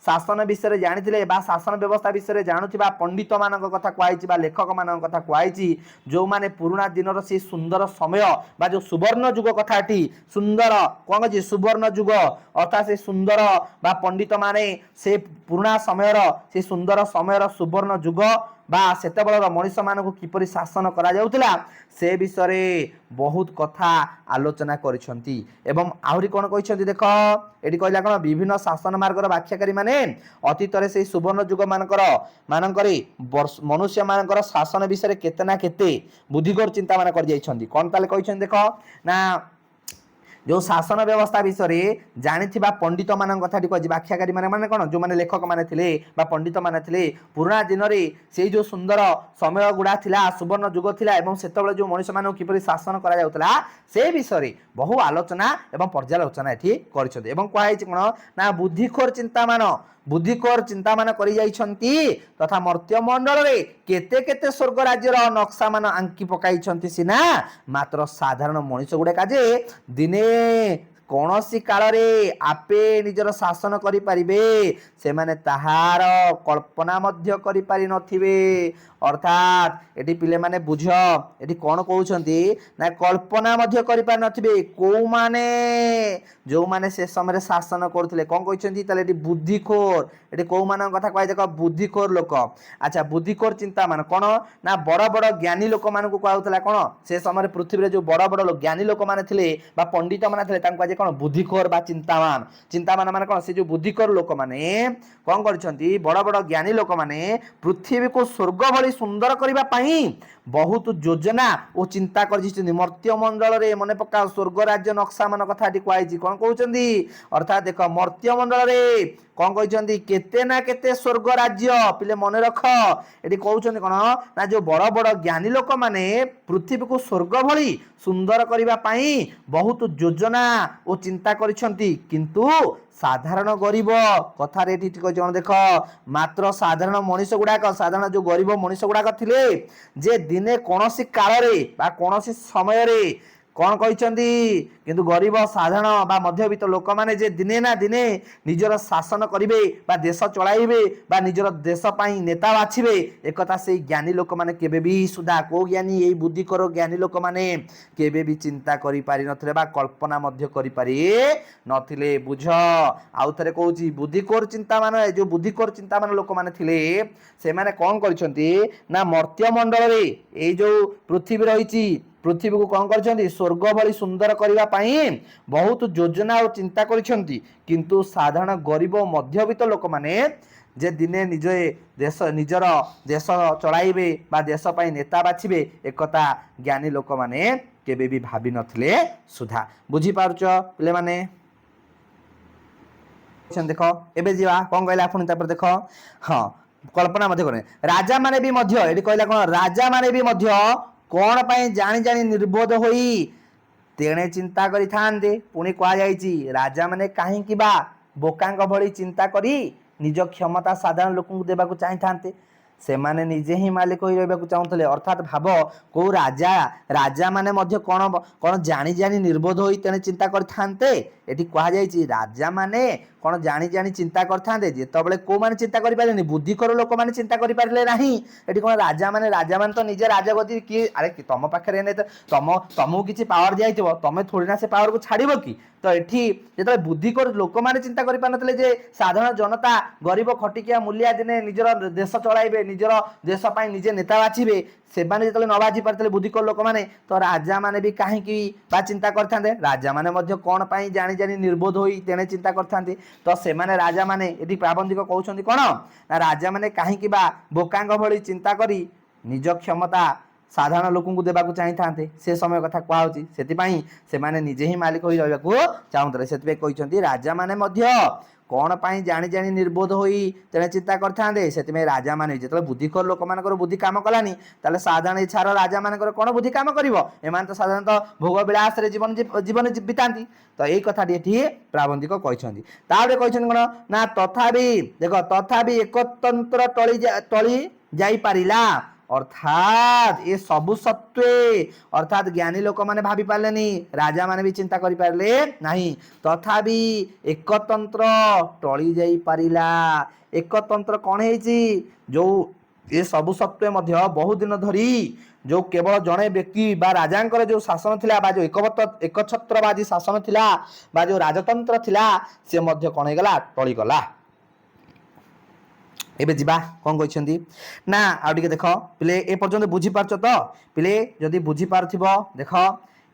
ଶାସନ ବିଷୟରେ ଜାଣିଥିଲେ ବା ଶାସନ ବ୍ୟବସ୍ଥା ବିଷୟରେ ଜାଣୁଥିବା ପଣ୍ଡିତ ମାନଙ୍କ କଥା କୁହାଯାଇଛି ବା ଲେଖକ ମାନଙ୍କ କଥା କୁହାଯାଇଛି, ଯୋଉମାନେ ପୁରୁଣା ଦିନର ସେଇ ସୁନ୍ଦର ସମୟ ବା ଯୋଉ ସୁବର୍ଣ୍ଣ ଯୁଗ କଥା, ଏଠି ସୁନ୍ଦର କ'ଣ ଅଛି, ସୁବର୍ଣ୍ଣ ଯୁଗ, ଅର୍ଥାତ୍ ସେ ସୁନ୍ଦର ବା ପଣ୍ଡିତ ମାନେ ସେ ପୁରୁଣା ସମୟର ସେ ସୁନ୍ଦର ସମୟର ସୁବର୍ଣ୍ଣ ଯୁଗ ବା ସେତେବେଳର ମଣିଷମାନଙ୍କୁ କିପରି ଶାସନ କରାଯାଉଥିଲା, ସେ ବିଷୟରେ ବହୁତ କଥା ଆଲୋଚନା କରିଛନ୍ତି। ଏବଂ ଆହୁରି କ'ଣ କହିଛନ୍ତି ଦେଖ। ଏଠି କହିଲା କ'ଣ? ବିଭିନ୍ନ ଶାସନ ମାର୍ଗର ବ୍ୟାଖ୍ୟାକାରୀ ମାନେ ଅତୀତରେ ସେଇ ସୁବର୍ଣ୍ଣ ଯୁଗ ମାନଙ୍କରେ ମନୁଷ୍ୟମାନଙ୍କର ଶାସନ ବିଷୟରେ କେତେ ନା କେତେ ବୁଦ୍ଧିକର ଚିନ୍ତା ମାନେ କରିଯାଇଛନ୍ତି। କ'ଣ ତାହେଲେ କହିଛନ୍ତି ଦେଖ ନା, ଯୋଉ ଶାସନ ବ୍ୟବସ୍ଥା ବିଷୟରେ ଜାଣିଥିବା ପଣ୍ଡିତ ମାନଙ୍କ କଥା କୁହାଯାଇଛି। ବ୍ୟାଖ୍ୟାକାରୀ ମାନେ ମାନେ କ'ଣ? ଯୋଉମାନେ ଲେଖକ ମାନେ ଥିଲେ ବା ପଣ୍ଡିତ ମାନେ ଥିଲେ, ପୁରୁଣା ଦିନରେ ସେଇ ଯୋଉ ସୁନ୍ଦର ସମୟ ଗୁଡ଼ା ଥିଲା, ସୁବର୍ଣ୍ଣ ଯୁଗ ଥିଲା ଏବଂ ସେତେବେଳେ ଯୋଉ ମଣିଷମାନଙ୍କୁ କିପରି ଶାସନ କରାଯାଉଥିଲା, ସେ ବିଷୟରେ ବହୁ ଆଲୋଚନା ଏବଂ ପର୍ଯ୍ୟାଲୋଚନା ଏଠି କରିଛନ୍ତି। ଏବଂ କୁହାଯାଇଛି କ'ଣ ନା, ବୁଦ୍ଧିଖୋର ଚିନ୍ତାମାନ କରିଯାଇଛନ୍ତି ତଥା ମର୍ତ୍ତ୍ୟମଣ୍ଡଳରେ କେତେ କେତେ ସ୍ୱର୍ଗ ରାଜ୍ୟର ନକ୍ସାମାନ ଆଙ୍କି ପକାଇଛନ୍ତି ସିନା, ମାତ୍ର ସାଧାରଣ ମଣିଷ ଗୁଡ଼ାକ ଯେ ଦିନେ କୌଣସି କାଳରେ ଆପେ ନିଜର ଶାସନ କରିପାରିବେ, ସେମାନେ ତାହାର କଳ୍ପନା ମଧ୍ୟ କରିପାରିନଥିବେ। ଅର୍ଥାତ୍ ଏଠି ପିଲାମାନେ ବୁଝ, ଏଠି କ'ଣ କହୁଛନ୍ତି ନା, କଳ୍ପନା ମଧ୍ୟ କରିପାରିନଥିବେ। କୋଉମାନେ? ଯୋଉମାନେ ସେ ସମୟରେ ଶାସନ କରୁଥିଲେ। କ'ଣ କହିଛନ୍ତି ତାହେଲେ ଏଠି? ବୁଦ୍ଧିଖୋର। ଏଠି କୋଉମାନଙ୍କ କଥା କୁହାଯାଏ ଦେଖ, ବୁଦ୍ଧିଖୋର ଲୋକ। ଆଚ୍ଛା, ବୁଦ୍ଧିଖୋର ଚିନ୍ତା ମାନେ କ'ଣ ନା, ବଡ଼ ବଡ଼ ଜ୍ଞାନୀ ଲୋକମାନଙ୍କୁ କୁହାଯାଉଥିଲା କ'ଣ, ସେ ସମୟରେ ପୃଥିବୀରେ ଯୋଉ ବଡ଼ ବଡ଼ ଜ୍ଞାନୀ ଲୋକମାନେ ଥିଲେ ବା ପଣ୍ଡିତ ମାନେ ଥିଲେ, ତାଙ୍କୁ କୁହାଯାଏ କ'ଣ? ବୁଦ୍ଧିଖୋର ବା ଚିନ୍ତାମାନ। ଚିନ୍ତାମାନ ମାନେ କ'ଣ? ସେ ଯୋଉ ବୁଦ୍ଧିଖୋର ଲୋକମାନେ କ'ଣ କରିଛନ୍ତି? ବଡ଼ ବଡ଼ ଜ୍ଞାନୀ ଲୋକମାନେ ପୃଥିବୀକୁ ସ୍ୱର୍ଗ ଭଳି ସୁନ୍ଦର କରିବା ପାଇଁ ବହୁତ ଯୋଜନା ଓ ଚିନ୍ତା କରିଛନ୍ତି। ମର୍ତ୍ତ୍ୟମଣ୍ଡଳରେ, ମନେ ପକାଅ, ସ୍ୱର୍ଗ ରାଜ୍ୟ ନକ୍ସା ମାନ କଥା ଏଠି କୁହାଯାଇଛି। କ'ଣ କହୁଛନ୍ତି? ଅର୍ଥାତ୍ ଦେଖ, ମର୍ତ୍ତ୍ୟମଣ୍ଡଳରେ କ'ଣ କହିଛନ୍ତି? କେତେ ନା କେତେ ସ୍ୱର୍ଗ ରାଜ୍ୟ। ପିଲେ ମନେ ରଖ, ଏଠି କହୁଛନ୍ତି କ'ଣ ନା, ଯୋଉ ବଡ଼ ବଡ଼ ଜ୍ଞାନୀ ଲୋକମାନେ ପୃଥିବୀକୁ ସ୍ୱର୍ଗ ଭଳି ସୁନ୍ଦର କରିବା ପାଇଁ ବହୁତ ଯୋଜନା ଓ ଚିନ୍ତା କରିଛନ୍ତି, କିନ୍ତୁ ସାଧାରଣ ଗରିବ କଥାରେ ଏଠି ଟିକେ ଜଣ ଦେଖ, ମାତ୍ର ସାଧାରଣ ମଣିଷ ଗୁଡାକ, ସାଧାରଣ ଯୋଉ ଗରିବ ମଣିଷ ଗୁଡାକ ଥିଲେ ଯେ ଦିନେ କୌଣସି କାଳରେ ବା କୌଣସି ସମୟରେ, କ'ଣ କହିଛନ୍ତି? କିନ୍ତୁ ଗରିବ, ସାଧାରଣ ବା ମଧ୍ୟବିତ୍ତ ଲୋକମାନେ ଯେ ଦିନେ ନା ଦିନେ ନିଜର ଶାସନ କରିବେ ବା ଦେଶ ଚଳାଇବେ ବା ନିଜର ଦେଶ ପାଇଁ ନେତା ବାଛିବେ, ଏକଥା ସେଇ ଜ୍ଞାନୀ ଲୋକମାନେ କେବେ ବି ସୁଦ୍ଧା, କୋଉ ଜ୍ଞାନୀ? ଏଇ ବୁଦ୍ଧିଖୋର ଜ୍ଞାନୀ ଲୋକମାନେ କେବେ ବି ଚିନ୍ତା କରିପାରିନଥିଲେ ବା କଳ୍ପନା ମଧ୍ୟ କରିପାରି ନଥିଲେ। ବୁଝ, ଆଉ ଥରେ କହୁଛି, ବୁଦ୍ଧିଖୋର ଚିନ୍ତାମାନ, ଏ ଯୋଉ ବୁଦ୍ଧିଖୋର ଚିନ୍ତାମାନ ଲୋକମାନେ ଥିଲେ, ସେମାନେ କ'ଣ କରିଛନ୍ତି ନା, ମର୍ତ୍ତ୍ୟମଣ୍ଡଳରେ ଏଇ ଯୋଉ ପୃଥିବୀ ରହିଛି, ପୃଥିବୀକୁ କ'ଣ କରିଛନ୍ତି? ସ୍ୱର୍ଗ ଭଳି ସୁନ୍ଦର କରିବା ପାଇଁ ବହୁତ ଯୋଜନା ଓ ଚିନ୍ତା କରିଛନ୍ତି, କିନ୍ତୁ ସାଧାରଣ ଗରିବ ମଧ୍ୟବିତ୍ତ ଲୋକମାନେ ଯେ ଦିନେ ନିଜେ ନିଜର ଦେଶ ଚଳାଇବେ ବା ଦେଶ ପାଇଁ ନେତା ବାଛିବେ, ଏକଥା ଜ୍ଞାନୀ ଲୋକମାନେ କେବେ ବି ଭାବିନଥିଲେ ସୁଦ୍ଧା। ବୁଝିପାରୁଛ ପିଲାମାନେ? ଦେଖ, ଏବେ ଯିବା। କ'ଣ କହିଲା ପୁଣି ତାପରେ ଦେଖ। ହଁ, କଳ୍ପନା ମଧ୍ୟ କରେ। ରାଜାମାନେ ବି ମଧ୍ୟ, ଏଠି କହିଲା କ'ଣ? ରାଜାମାନେ ବି ମଧ୍ୟ କ'ଣ ପାଇଁ ଜାଣି ଜାଣି ନିର୍ବୋଧ ହୋଇ ତେଣେ ଚିନ୍ତା କରିଥାନ୍ତେ? ପୁଣି କୁହାଯାଇଛି, ରାଜାମାନେ କାହିଁକି ବା ବୋକାଙ୍କ ଭଳି ଚିନ୍ତା କରି ନିଜ କ୍ଷମତା ସାଧାରଣ ଲୋକଙ୍କୁ ଦେବାକୁ ଚାହିଁଥାନ୍ତେ? ସେମାନେ ନିଜେ ହିଁ ମାଲିକ ହୋଇ ରହିବାକୁ ଚାହୁଁଥିଲେ। ଅର୍ଥାତ୍ ଭାବ, କୋଉ ରାଜାମାନେ ମଧ୍ୟ କ'ଣ କ'ଣ ଜାଣି ଜାଣି ନିର୍ବୋଧ ହୋଇ ତେଣେ ଚିନ୍ତା କରିଥାନ୍ତେ? ଏଠି କୁହାଯାଇଛି, ରାଜାମାନେ କ'ଣ ଜାଣି ଜାଣି ଚିନ୍ତା କରିଥାନ୍ତେ? ଯେତେବେଳେ କୋଉମାନେ ଚିନ୍ତା କରିପାରିଲେନି? ବୁଦ୍ଧିଖୋର ଲୋକମାନେ ଚିନ୍ତା କରିପାରିଲେ ନାହିଁ। ଏଠି କ'ଣ ରାଜାମାନେ ତ ନିଜେ ରାଜଗଦି କିଏ? ଆରେ, ତମ ପାଖରେ ଏନେ ତ ତମକୁ କିଛି ପାୱାର ଦିଆହେଇଥିବ, ତମେ ଥୋଡ଼ି ନା ସେ ପାୱାରକୁ ଛାଡ଼ିବ କି? ତ ଏଠି ଯେତେବେଳେ ବୁଦ୍ଧିଖୋର ଲୋକମାନେ ଚିନ୍ତା କରିପାରିନଥିଲେ ଯେ ସାଧାରଣ ଜନତା, ଗରିବ, ଖଟିକିଆ, ମୂଲିଆ ଦିନେ ନିଜର ଦେଶ ଚଳାଇବେ, ନିଜର ଦେଶ ପାଇଁ ନିଜେ ନେତା ବାଛିବେ, ସେମାନେ ଯେତେବେଳେ ନ ବାଛି ପାରିଥିଲେ ବୁଦ୍ଧିଖୋର ଲୋକମାନେ, ତ ରାଜାମାନେ ବି କାହିଁକି ବା ଚିନ୍ତା କରିଥାନ୍ତେ? ରାଜାମାନେ ମଧ୍ୟ କ'ଣ ପାଇଁ ଜାଣି ଜାଣି ନିର୍ବୋଧ ହୋଇ ତେଣେ ଚିନ୍ତା କରିଥାନ୍ତେ? ତ ସେମାନେ ରାଜାମାନେ, ଏଠି ପ୍ରାବନ୍ଧିକ କହୁଛନ୍ତି କ'ଣ ନା, ରାଜାମାନେ କାହିଁକି ବା ବୋକାଙ୍କ ଭଳି ଚିନ୍ତା କରି ନିଜ କ୍ଷମତା ସାଧାରଣ ଲୋକଙ୍କୁ ଦେବାକୁ ଚାହିଁଥାନ୍ତେ? ସେ ସମୟ କଥା କୁହାହେଉଛି। ସେଥିପାଇଁ ସେମାନେ ନିଜେ ହିଁ ମାଲିକ ହୋଇ ରହିବାକୁ ଚାହୁଁଥିଲେ। ସେଥିପାଇଁ କହିଛନ୍ତି, ରାଜାମାନେ ମଧ୍ୟ କ'ଣ ପାଇଁ ଜାଣି ଜାଣି ନିର୍ବୋଧ ହୋଇ ତେଣେ ଚିନ୍ତା କରିଥାନ୍ତେ? ସେଥିପାଇଁ ରାଜାମାନେ ଯେତେବେଳେ ବୁଦ୍ଧିଖୋର ଲୋକମାନଙ୍କର ବୁଦ୍ଧି କାମ କଲାନି, ତାହେଲେ ସାଧାରଣ ଇଚ୍ଛାର ରାଜାମାନଙ୍କର କ'ଣ ବୁଦ୍ଧି କାମ କରିବ? ଏମାନେ ତ ସାଧାରଣତଃ ଭୋଗ ବିଳାସରେ ଜୀବନ ବିତାନ୍ତି। ତ ଏଇ କଥାଟି ଏଠି ପ୍ରାବନ୍ଧିକ କହିଛନ୍ତି। ତାପରେ କହିଛନ୍ତି କ'ଣ ନା, ତଥାପି ଦେଖ, ତଥାପି ଏକତନ୍ତ୍ର ଟଳି ଯାଇପାରିଲା। ଅର୍ଥାତ୍ ଏ ସବୁ ସତ୍ତ୍ୱେ, ଅର୍ଥାତ୍ ଜ୍ଞାନୀ ଲୋକମାନେ ଭାବି ପାରିଲେନି, ରାଜାମାନେ ବି ଚିନ୍ତା କରିପାରିଲେ ନାହିଁ, ତଥାପି ଏକତନ୍ତ୍ର ଟଳି ଯାଇପାରିଲା। ଏକତନ୍ତ୍ର କ'ଣ ହେଇଛି? ଯୋଉ ଏ ସବୁ ସତ୍ତ୍ୱେ ମଧ୍ୟ ବହୁ ଦିନ ଧରି ଯୋଉ କେବଳ ଜଣେ ବ୍ୟକ୍ତି ବା ରାଜାଙ୍କର ଯୋଉ ଶାସନ ଥିଲା ବା ଯୋଉ ଏକଛତ୍ରବାଦୀ ଶାସନ ଥିଲା ବା ଯୋଉ ରାଜତନ୍ତ୍ର ଥିଲା, ସେ ମଧ୍ୟ କ'ଣ ହେଇଗଲା? ଟଳିଗଲା। ଏବେ ଯିବା, କ'ଣ କହିଛନ୍ତି ନା, ଆଉ ଟିକେ ଦେଖ ପିଲେ। ଏ ପର୍ଯ୍ୟନ୍ତ ବୁଝିପାରୁଛ ତ ପିଲେ? ଯଦି ବୁଝିପାରୁଥିବ, ଦେଖ,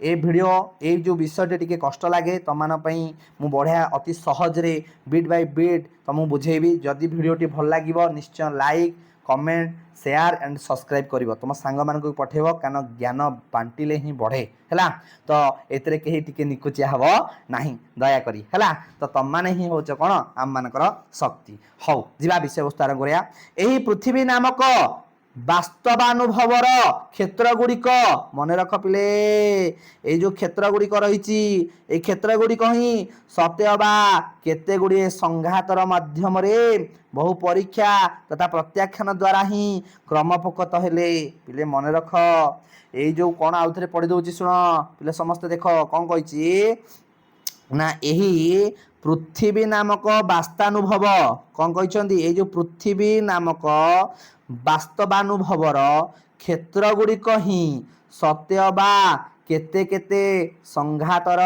ଏ ଭିଡ଼ିଓ, ଏଇ ଯେଉଁ ବିଷୟଟି ଟିକେ କଷ୍ଟ ଲାଗେ, ତମମାନଙ୍କ ପାଇଁ ମୁଁ ବଢ଼ିଆ ଅତି ସହଜରେ ବିଟ୍ ବାଇ ବିଟ୍ ତମକୁ ବୁଝେଇବି। ଯଦି ଭିଡ଼ିଓଟି ଭଲ ଲାଗିବ, ନିଶ୍ଚୟ like, comment, share and subscribe କରିବ, ତୁମ ସାଙ୍ଗମାନଙ୍କୁ ବି ପଠେଇବ, କାରଣ ଜ୍ଞାନ ବାଣ୍ଟିଲେ ହିଁ ବଢ଼େ। ହେଲା ତ? ଏଥିରେ କେହି ଟିକେ ନିକୁଚିଆ ହେବ ନାହିଁ, ଦୟାକରି। ହେଲା ତ? ତମମାନେ ହିଁ ହେଉଛ କ'ଣ? ଆମମାନଙ୍କର ଶକ୍ତି। ହଉ, ଯିବା, ବିଷୟବସ୍ତୁ ଆରମ୍ଭ କରିବା। ଏହି ପୃଥିବୀ ନାମକ ବାସ୍ତବାନୁଭବର କ୍ଷେତ୍ର ଗୁଡ଼ିକ, ମନେ ରଖ ପିଲେ, ଏଇ ଯୋଉ କ୍ଷେତ୍ର ଗୁଡ଼ିକ ରହିଛି, ଏଇ କ୍ଷେତ୍ର ଗୁଡ଼ିକ ହିଁ ସତେ ଅବା କେତେ ଗୁଡ଼ିଏ ସଂଘାତର ମାଧ୍ୟମରେ ବହୁ ପରୀକ୍ଷା ତଥା ପ୍ରତ୍ୟାଖ୍ୟାନ ଦ୍ୱାରା ହିଁ କ୍ରମପୋଖତ ହେଲେ। ପିଲେ, ମନେ ରଖ, ଏଇ ଯୋଉ କ'ଣ, ଆଉଥରେ ପଢି ଦଉଛି, ଶୁଣ ପିଲେ ସମସ୍ତେ। ଦେଖ, କ'ଣ କହିଛି ନା, ଏହି ପୃଥିବୀ ନାମକ ବାସ୍ତାନୁଭବ, କ'ଣ କହିଛନ୍ତି? ଏଇ ଯୋଉ ପୃଥିବୀ ନାମକ ବାସ୍ତବାନୁଭବର କ୍ଷେତ୍ର ଗୁଡ଼ିକ ହିଁ ସତେ ଅବା କେତେ କେତେ ସଂଘାତର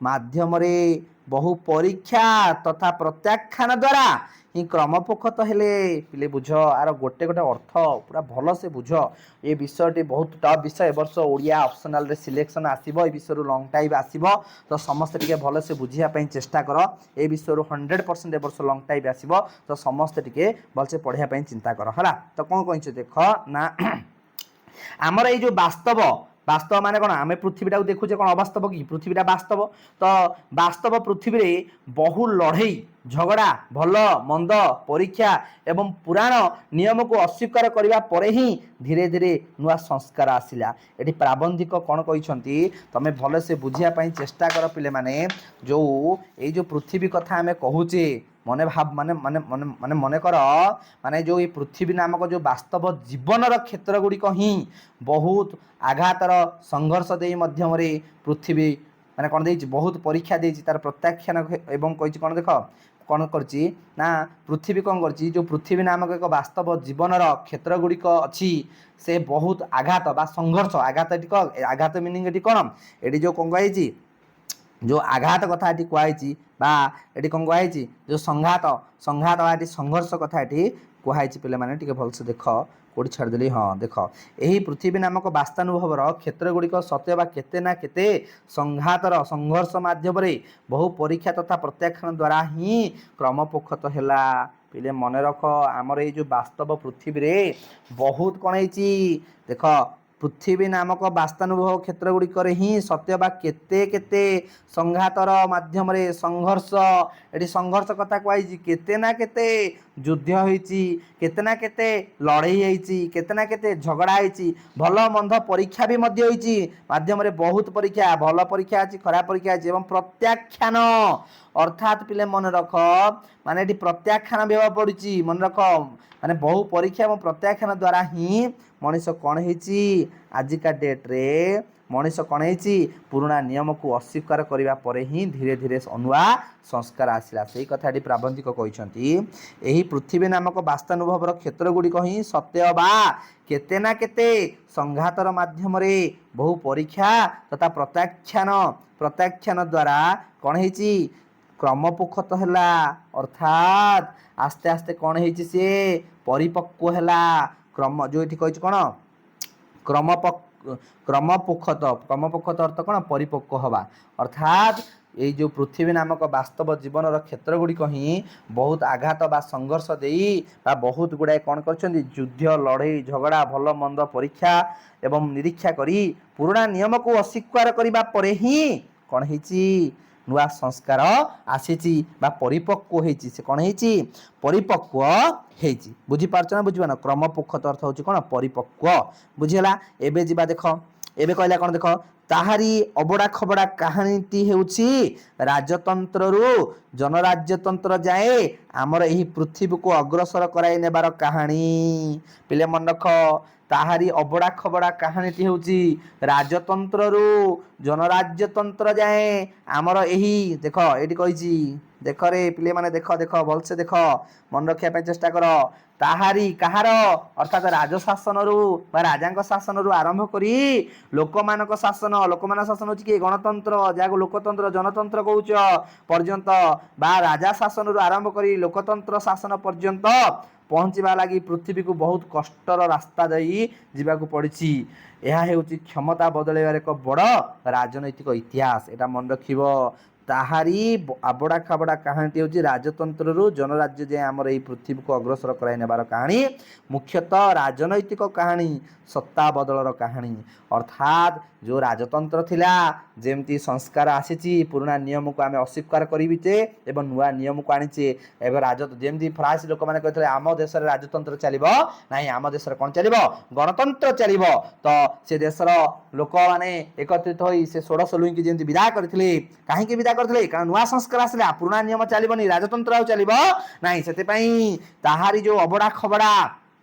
ମାଧ୍ୟମରେ ବହୁ ପରୀକ୍ଷା ତଥା ପ୍ରତ୍ୟାଖ୍ୟାନ ଦ୍ୱାରା ହିଁ କ୍ରମପୋଖତ ହେଲେ। ପିଲେ, ବୁଝ, ଆର ଗୋଟେ ଗୋଟେ ଅର୍ଥ ପୁରା ଭଲସେ ବୁଝ। ଏ ବିଷୟଟି ବହୁତ ଟଫ୍ ବିଷୟ। ଏ ବର୍ଷ ଓଡ଼ିଆ ଅପସନାଲରେ ସିଲେକ୍ସନ୍ ଆସିବ, ଏ ବିଷୟରୁ ଲଙ୍ଗ ଟାଇପ୍ ଆସିବ। ତ ସମସ୍ତେ ଟିକେ ଭଲସେ ବୁଝିବା ପାଇଁ ଚେଷ୍ଟା କର। ଏ ବିଷୟରୁ 100% ଏ ବର୍ଷ ଲଙ୍ଗ ଟାଇପ୍ ଆସିବ। ତ ସମସ୍ତେ ଟିକେ ଭଲସେ ପଢ଼ିବା ପାଇଁ ଚିନ୍ତା କର। ହେଲା ତ? କ'ଣ କହିଛ ଦେଖ ନା, ଆମର ଏଇ ଯୋଉ ବାସ୍ତବ, ବାସ୍ତବ ମାନେ କ'ଣ? ଆମେ ପୃଥିବୀଟାକୁ ଦେଖୁଛେ, କ'ଣ ଅବାସ୍ତବ କି? ପୃଥିବୀଟା ବାସ୍ତବ। ତ ବାସ୍ତବ ପୃଥିବୀରେ ବହୁ ଲଢ଼େଇ, ଝଗଡ଼ା, ଭଲ ମନ୍ଦ ପରୀକ୍ଷା ଏବଂ ପୁରାଣ ନିୟମକୁ ଅସ୍ୱୀକାର କରିବା ପରେ ହିଁ ଧୀରେ ଧୀରେ ନୂଆ ସଂସ୍କାର ଆସିଲା। ଏଠି ପ୍ରାବନ୍ଧିକ କ'ଣ କହିଛନ୍ତି, ତମେ ଭଲସେ ବୁଝିବା ପାଇଁ ଚେଷ୍ଟା କର ପିଲାମାନେ। ଯୋଉ ଏଇ ଯୋଉ ପୃଥିବୀ କଥା ଆମେ କହୁଛେ, ମନେ ଭାବ, ମାନେ ମାନେ ମନେ ମାନେ ମନେ କର, ମାନେ ଯୋଉ ଏଇ ପୃଥିବୀ ନାମକ ଯୋଉ ବାସ୍ତବ ଜୀବନର କ୍ଷେତ୍ର ଗୁଡ଼ିକ ହିଁ ବହୁତ ଆଘାତର ସଂଘର୍ଷ ଦେଇ ମାଧ୍ୟମରେ ପୃଥିବୀ ମାନେ କ'ଣ ଦେଇଛି? ବହୁତ ପରୀକ୍ଷା ଦେଇଛି, ତାର ପ୍ରତ୍ୟାଖ୍ୟାନ ଏବଂ କହିଛି କ'ଣ ଦେଖ, କ'ଣ କରିଛି ନା, ପୃଥିବୀ କ'ଣ କରିଛି? ଯେଉଁ ପୃଥିବୀ ନାମକ ଏକ ବାସ୍ତବ ଜୀବନର କ୍ଷେତ୍ର ଗୁଡ଼ିକ ଅଛି, ସେ ବହୁତ ଆଘାତ ବା ସଂଘର୍ଷ। ଆଘାତ ଏଠି କ'ଣ? ଆଘାତ ମିନିଂ ଏଠି କ'ଣ? ଏଠି ଯେଉଁ କ'ଣ କୁହାଯାଇଛି, ଯେଉଁ ଆଘାତ କଥା ଏଠି କୁହାହେଇଛି ବା ଏଠି କ'ଣ କୁହାହେଇଛି, ଯେଉଁ ସଂଘାତ ବା ଏଠି ସଂଘର୍ଷ କଥା ଏଠି କୁହାହେଇଛି। ପିଲାମାନେ, ଟିକେ ଭଲସେ ଦେଖ, କୋଉଠି ଛାଡ଼ିଦେଲି? ହଁ, ଦେଖ, ଏହି ପୃଥିବୀ ନାମକ ବାସ୍ତାନୁଭବର କ୍ଷେତ୍ର ଗୁଡ଼ିକ ସତେ ବା କେତେ ନା କେତେ ସଂଘାତର ସଂଘର୍ଷ ମାଧ୍ୟମରେ ବହୁ ପରୀକ୍ଷା ତଥା ପ୍ରତ୍ୟାଖ୍ୟାନ ଦ୍ୱାରା ହିଁ କ୍ରମପୋଖତ ହେଲା। ପିଲେ, ମନେ ରଖ, ଆମର ଏଇ ଯେଉଁ ବାସ୍ତବ ପୃଥିବୀରେ ବହୁତ କ'ଣ ହେଇଛି ଦେଖ। ପୃଥିବୀ ନାମକ ବାସ୍ତାନୁଭବ କ୍ଷେତ୍ର ଗୁଡ଼ିକରେ ହିଁ ସତେ ଅବା କେତେ କେତେ ସଂଘାତର ମାଧ୍ୟମରେ, ସଂଘର୍ଷ, ଏଠି ସଂଘର୍ଷ କଥା କୁହାଯାଇଛି, କେତେ ନା କେତେ ଯୁଦ୍ଧ ହେଇଛି, କେତେ ନା କେତେ ଲଢ଼େଇ ହେଇଛି, କେତେ ନା କେତେ ଝଗଡ଼ା ହେଇଛି, ଭଲ ମନ୍ଦ ପରୀକ୍ଷା ବି ମଧ୍ୟ ହେଇଛି, ମାଧ୍ୟମରେ ବହୁତ ପରୀକ୍ଷା, ଭଲ ପରୀକ୍ଷା ଅଛି, ଖରାପ ପରୀକ୍ଷା ଅଛି ଏବଂ ପ୍ରତ୍ୟାଖ୍ୟାନ। ଅର୍ଥାତ୍ ପିଲେ, ମନେ ରଖ, ମାନେ ଏଠି ପ୍ରତ୍ୟାଖ୍ୟାନ ବି ହେବାକୁ ପଡ଼ୁଛି। ମନେ ରଖ, ମାନେ ବହୁ ପରୀକ୍ଷା ଏବଂ ପ୍ରତ୍ୟାଖ୍ୟାନ ଦ୍ୱାରା ହିଁ ମଣିଷ କ'ଣ ହେଇଛି? ଆଜିକା ଡେଟ୍ରେ ମଣିଷ କ'ଣ ହେଇଛି? ପୁରୁଣା ନିୟମକୁ ଅସ୍ୱୀକାର କରିବା ପରେ ହିଁ ଧୀରେ ଧୀରେ ନୂଆ ସଂସ୍କାର ଆସିଲା। ସେଇ କଥା ଏଠି ପ୍ରାବନ୍ଧିକ କହିଛନ୍ତି। ଏହି ପୃଥିବୀ ନାମକ ବାସ୍ତାନୁଭବର କ୍ଷେତ୍ର ଗୁଡ଼ିକ ହିଁ ସତେ ଅବା କେତେ ନା କେତେ ସଂଘାତର ମାଧ୍ୟମରେ ବହୁ ପରୀକ୍ଷା ତଥା ପ୍ରତ୍ୟାଖ୍ୟାନ ଦ୍ୱାରା କ'ଣ ହେଇଛି? କ୍ରମପୋଖତ ହେଲା। ଅର୍ଥାତ୍ ଆସ୍ତେ ଆସ୍ତେ କ'ଣ ହେଇଛି? ସିଏ ପରିପକ୍ୱ ହେଲା। କ୍ରମ ଯେଉଁ ଏଠି କହିଛି କ'ଣ? କ୍ରମପୋଖତ। କ୍ରମପୋଖତ ଅର୍ଥ କ'ଣ? ପରିପକ୍ୱ ହେବା। ଅର୍ଥାତ୍ ଏଇ ଯେଉଁ ପୃଥିବୀ ନାମକ ବାସ୍ତବ ଜୀବନର କ୍ଷେତ୍ର ଗୁଡ଼ିକ ହିଁ ବହୁତ ଆଘାତ ବା ସଂଘର୍ଷ ଦେଇ ବା ବହୁତ ଗୁଡ଼ାଏ କ'ଣ କରିଛନ୍ତି? ଯୁଦ୍ଧ, ଲଢ଼େଇ, ଝଗଡ଼ା, ଭଲ ମନ୍ଦ ପରୀକ୍ଷା ଏବଂ ନିରୀକ୍ଷା କରି ପୁରୁଣା ନିୟମକୁ ଅସ୍ୱୀକାର କରିବା ପରେ ହିଁ କ'ଣ ହେଇଛି? ନୂଆ ସଂସ୍କାର ଆସିଛି ବା ପରିପକ୍ୱ ହେଇଛି। ସେ କ'ଣ ହେଇଛି? ପରିପକ୍ୱ ହେଇଛି। ବୁଝିପାରୁଛ ନା ବୁଝିପାରୁନ? କ୍ରମପୋଖତ ଅର୍ଥ ହେଉଛି କ'ଣ? ପରିପକ୍ୱ। ବୁଝିହେଲା? ଏବେ ଯିବା। ଦେଖ, ଏବେ କହିଲା କ'ଣ? ଦେଖ, ତାହାରି ଅବଡ଼ା ଖବଡ଼ା କାହାଣୀଟି ହେଉଛି ରାଜତନ୍ତ୍ରରୁ ଜନରାଜ୍ୟତନ୍ତ୍ର ଯାଏ ଆମର ଏହି ପୃଥିବୀକୁ ଅଗ୍ରସର କରାଇ ନେବାର କାହାଣୀ। ପିଲେ, ମନେ ରଖ, ତାହାରି ଅବଡ଼ା ଖବଡ଼ା କାହାଣୀଟି ହେଉଛି ରାଜତନ୍ତ୍ରରୁ ଜନରାଜ୍ୟତନ୍ତ୍ର ଯାଏଁ ଆମର ଏହି, ଦେଖ, ଏଇଠି କହିଛି। ଦେଖ ରେ ପିଲେମାନେ, ଦେଖ, ଦେଖ, ଭଲସେ ଦେଖ, ମନେ ରଖିବା ପାଇଁ ଚେଷ୍ଟା କର। ତାହାରି, କାହାର? ଅର୍ଥାତ୍ ରାଜଶାସନରୁ ବା ରାଜାଙ୍କ ଶାସନରୁ ଆରମ୍ଭ କରି ଲୋକମାନଙ୍କ ଶାସନ, ଲୋକମାନଙ୍କ ଶାସନ ହେଉଛି କି ଗଣତନ୍ତ୍ର, ଯାହାକୁ ଲୋକତନ୍ତ୍ର, ଜନତନ୍ତ୍ର କହୁଛ, ପର୍ଯ୍ୟନ୍ତ ବା ରାଜା ଶାସନରୁ ଆରମ୍ଭ କରି ଲୋକତନ୍ତ୍ର ଶାସନ ପର୍ଯ୍ୟନ୍ତ ପହଞ୍ଚିବା ଲାଗି ପୃଥିବୀକୁ ବହୁତ କଷ୍ଟର ରାସ୍ତା ଦେଇ ଯିବାକୁ ପଡ଼ିଛି। ଏହା ହେଉଛି କ୍ଷମତା ବଦଳାଇବାର ଏକ ବଡ଼ ରାଜନୈତିକ ଇତିହାସ। ଏଇଟା ମନେ ରଖିବ। ତାହାରି ଆବଡ଼ା ଖାବଡ଼ା କାହାଣୀଟି ହେଉଛି ରାଜତନ୍ତ୍ରରୁ ଜନରାଜ୍ୟ ଯାଏଁ ଆମର ଏଇ ପୃଥିବୀକୁ ଅଗ୍ରସର କରାଇ ନେବାର କାହାଣୀ, ମୁଖ୍ୟତଃ ରାଜନୈତିକ କାହାଣୀ, ସତ୍ତା ବଦଳର କାହାଣୀ। ଅର୍ଥାତ୍ ଯେଉଁ ରାଜତନ୍ତ୍ର ଥିଲା, ଯେମିତି ସଂସ୍କାର ଆସିଛି, ପୁରୁଣା ନିୟମକୁ ଆମେ ଅସ୍ୱୀକାର କରିବିଛେ ଏବଂ ନୂଆ ନିୟମକୁ ଆଣିଛେ। ଏବେ ରାଜ ଯେମିତି ଫରାସୀ ଲୋକମାନେ କହିଥିଲେ, ଆମ ଦେଶରେ ରାଜତନ୍ତ୍ର ଚାଲିବ ନାହିଁ, ଆମ ଦେଶରେ କ'ଣ ଚାଲିବ? ଗଣତନ୍ତ୍ର ଚାଲିବ। ତ ସେ ଦେଶର ଲୋକମାନେ ଏକତ୍ରିତ ହୋଇ ସେ ଷୋଡ଼ଶ ଲୁଇଙ୍କୁ ଯେମିତି ବିଦା କରିଥିଲେ। କାହିଁକି ବିଦା କରିଥିଲେ? କାରଣ ନୂଆ ସଂସ୍କାର ଆସିଲା, ପୁରୁଣା ନିୟମ ଚାଲିବନି, ରାଜତନ୍ତ୍ର ଆଉ ଚାଲିବ ନାହିଁ। ସେଥିପାଇଁ ତାହାରି ଯେଉଁ ଅବଡ଼ା ଖବଡ଼ା,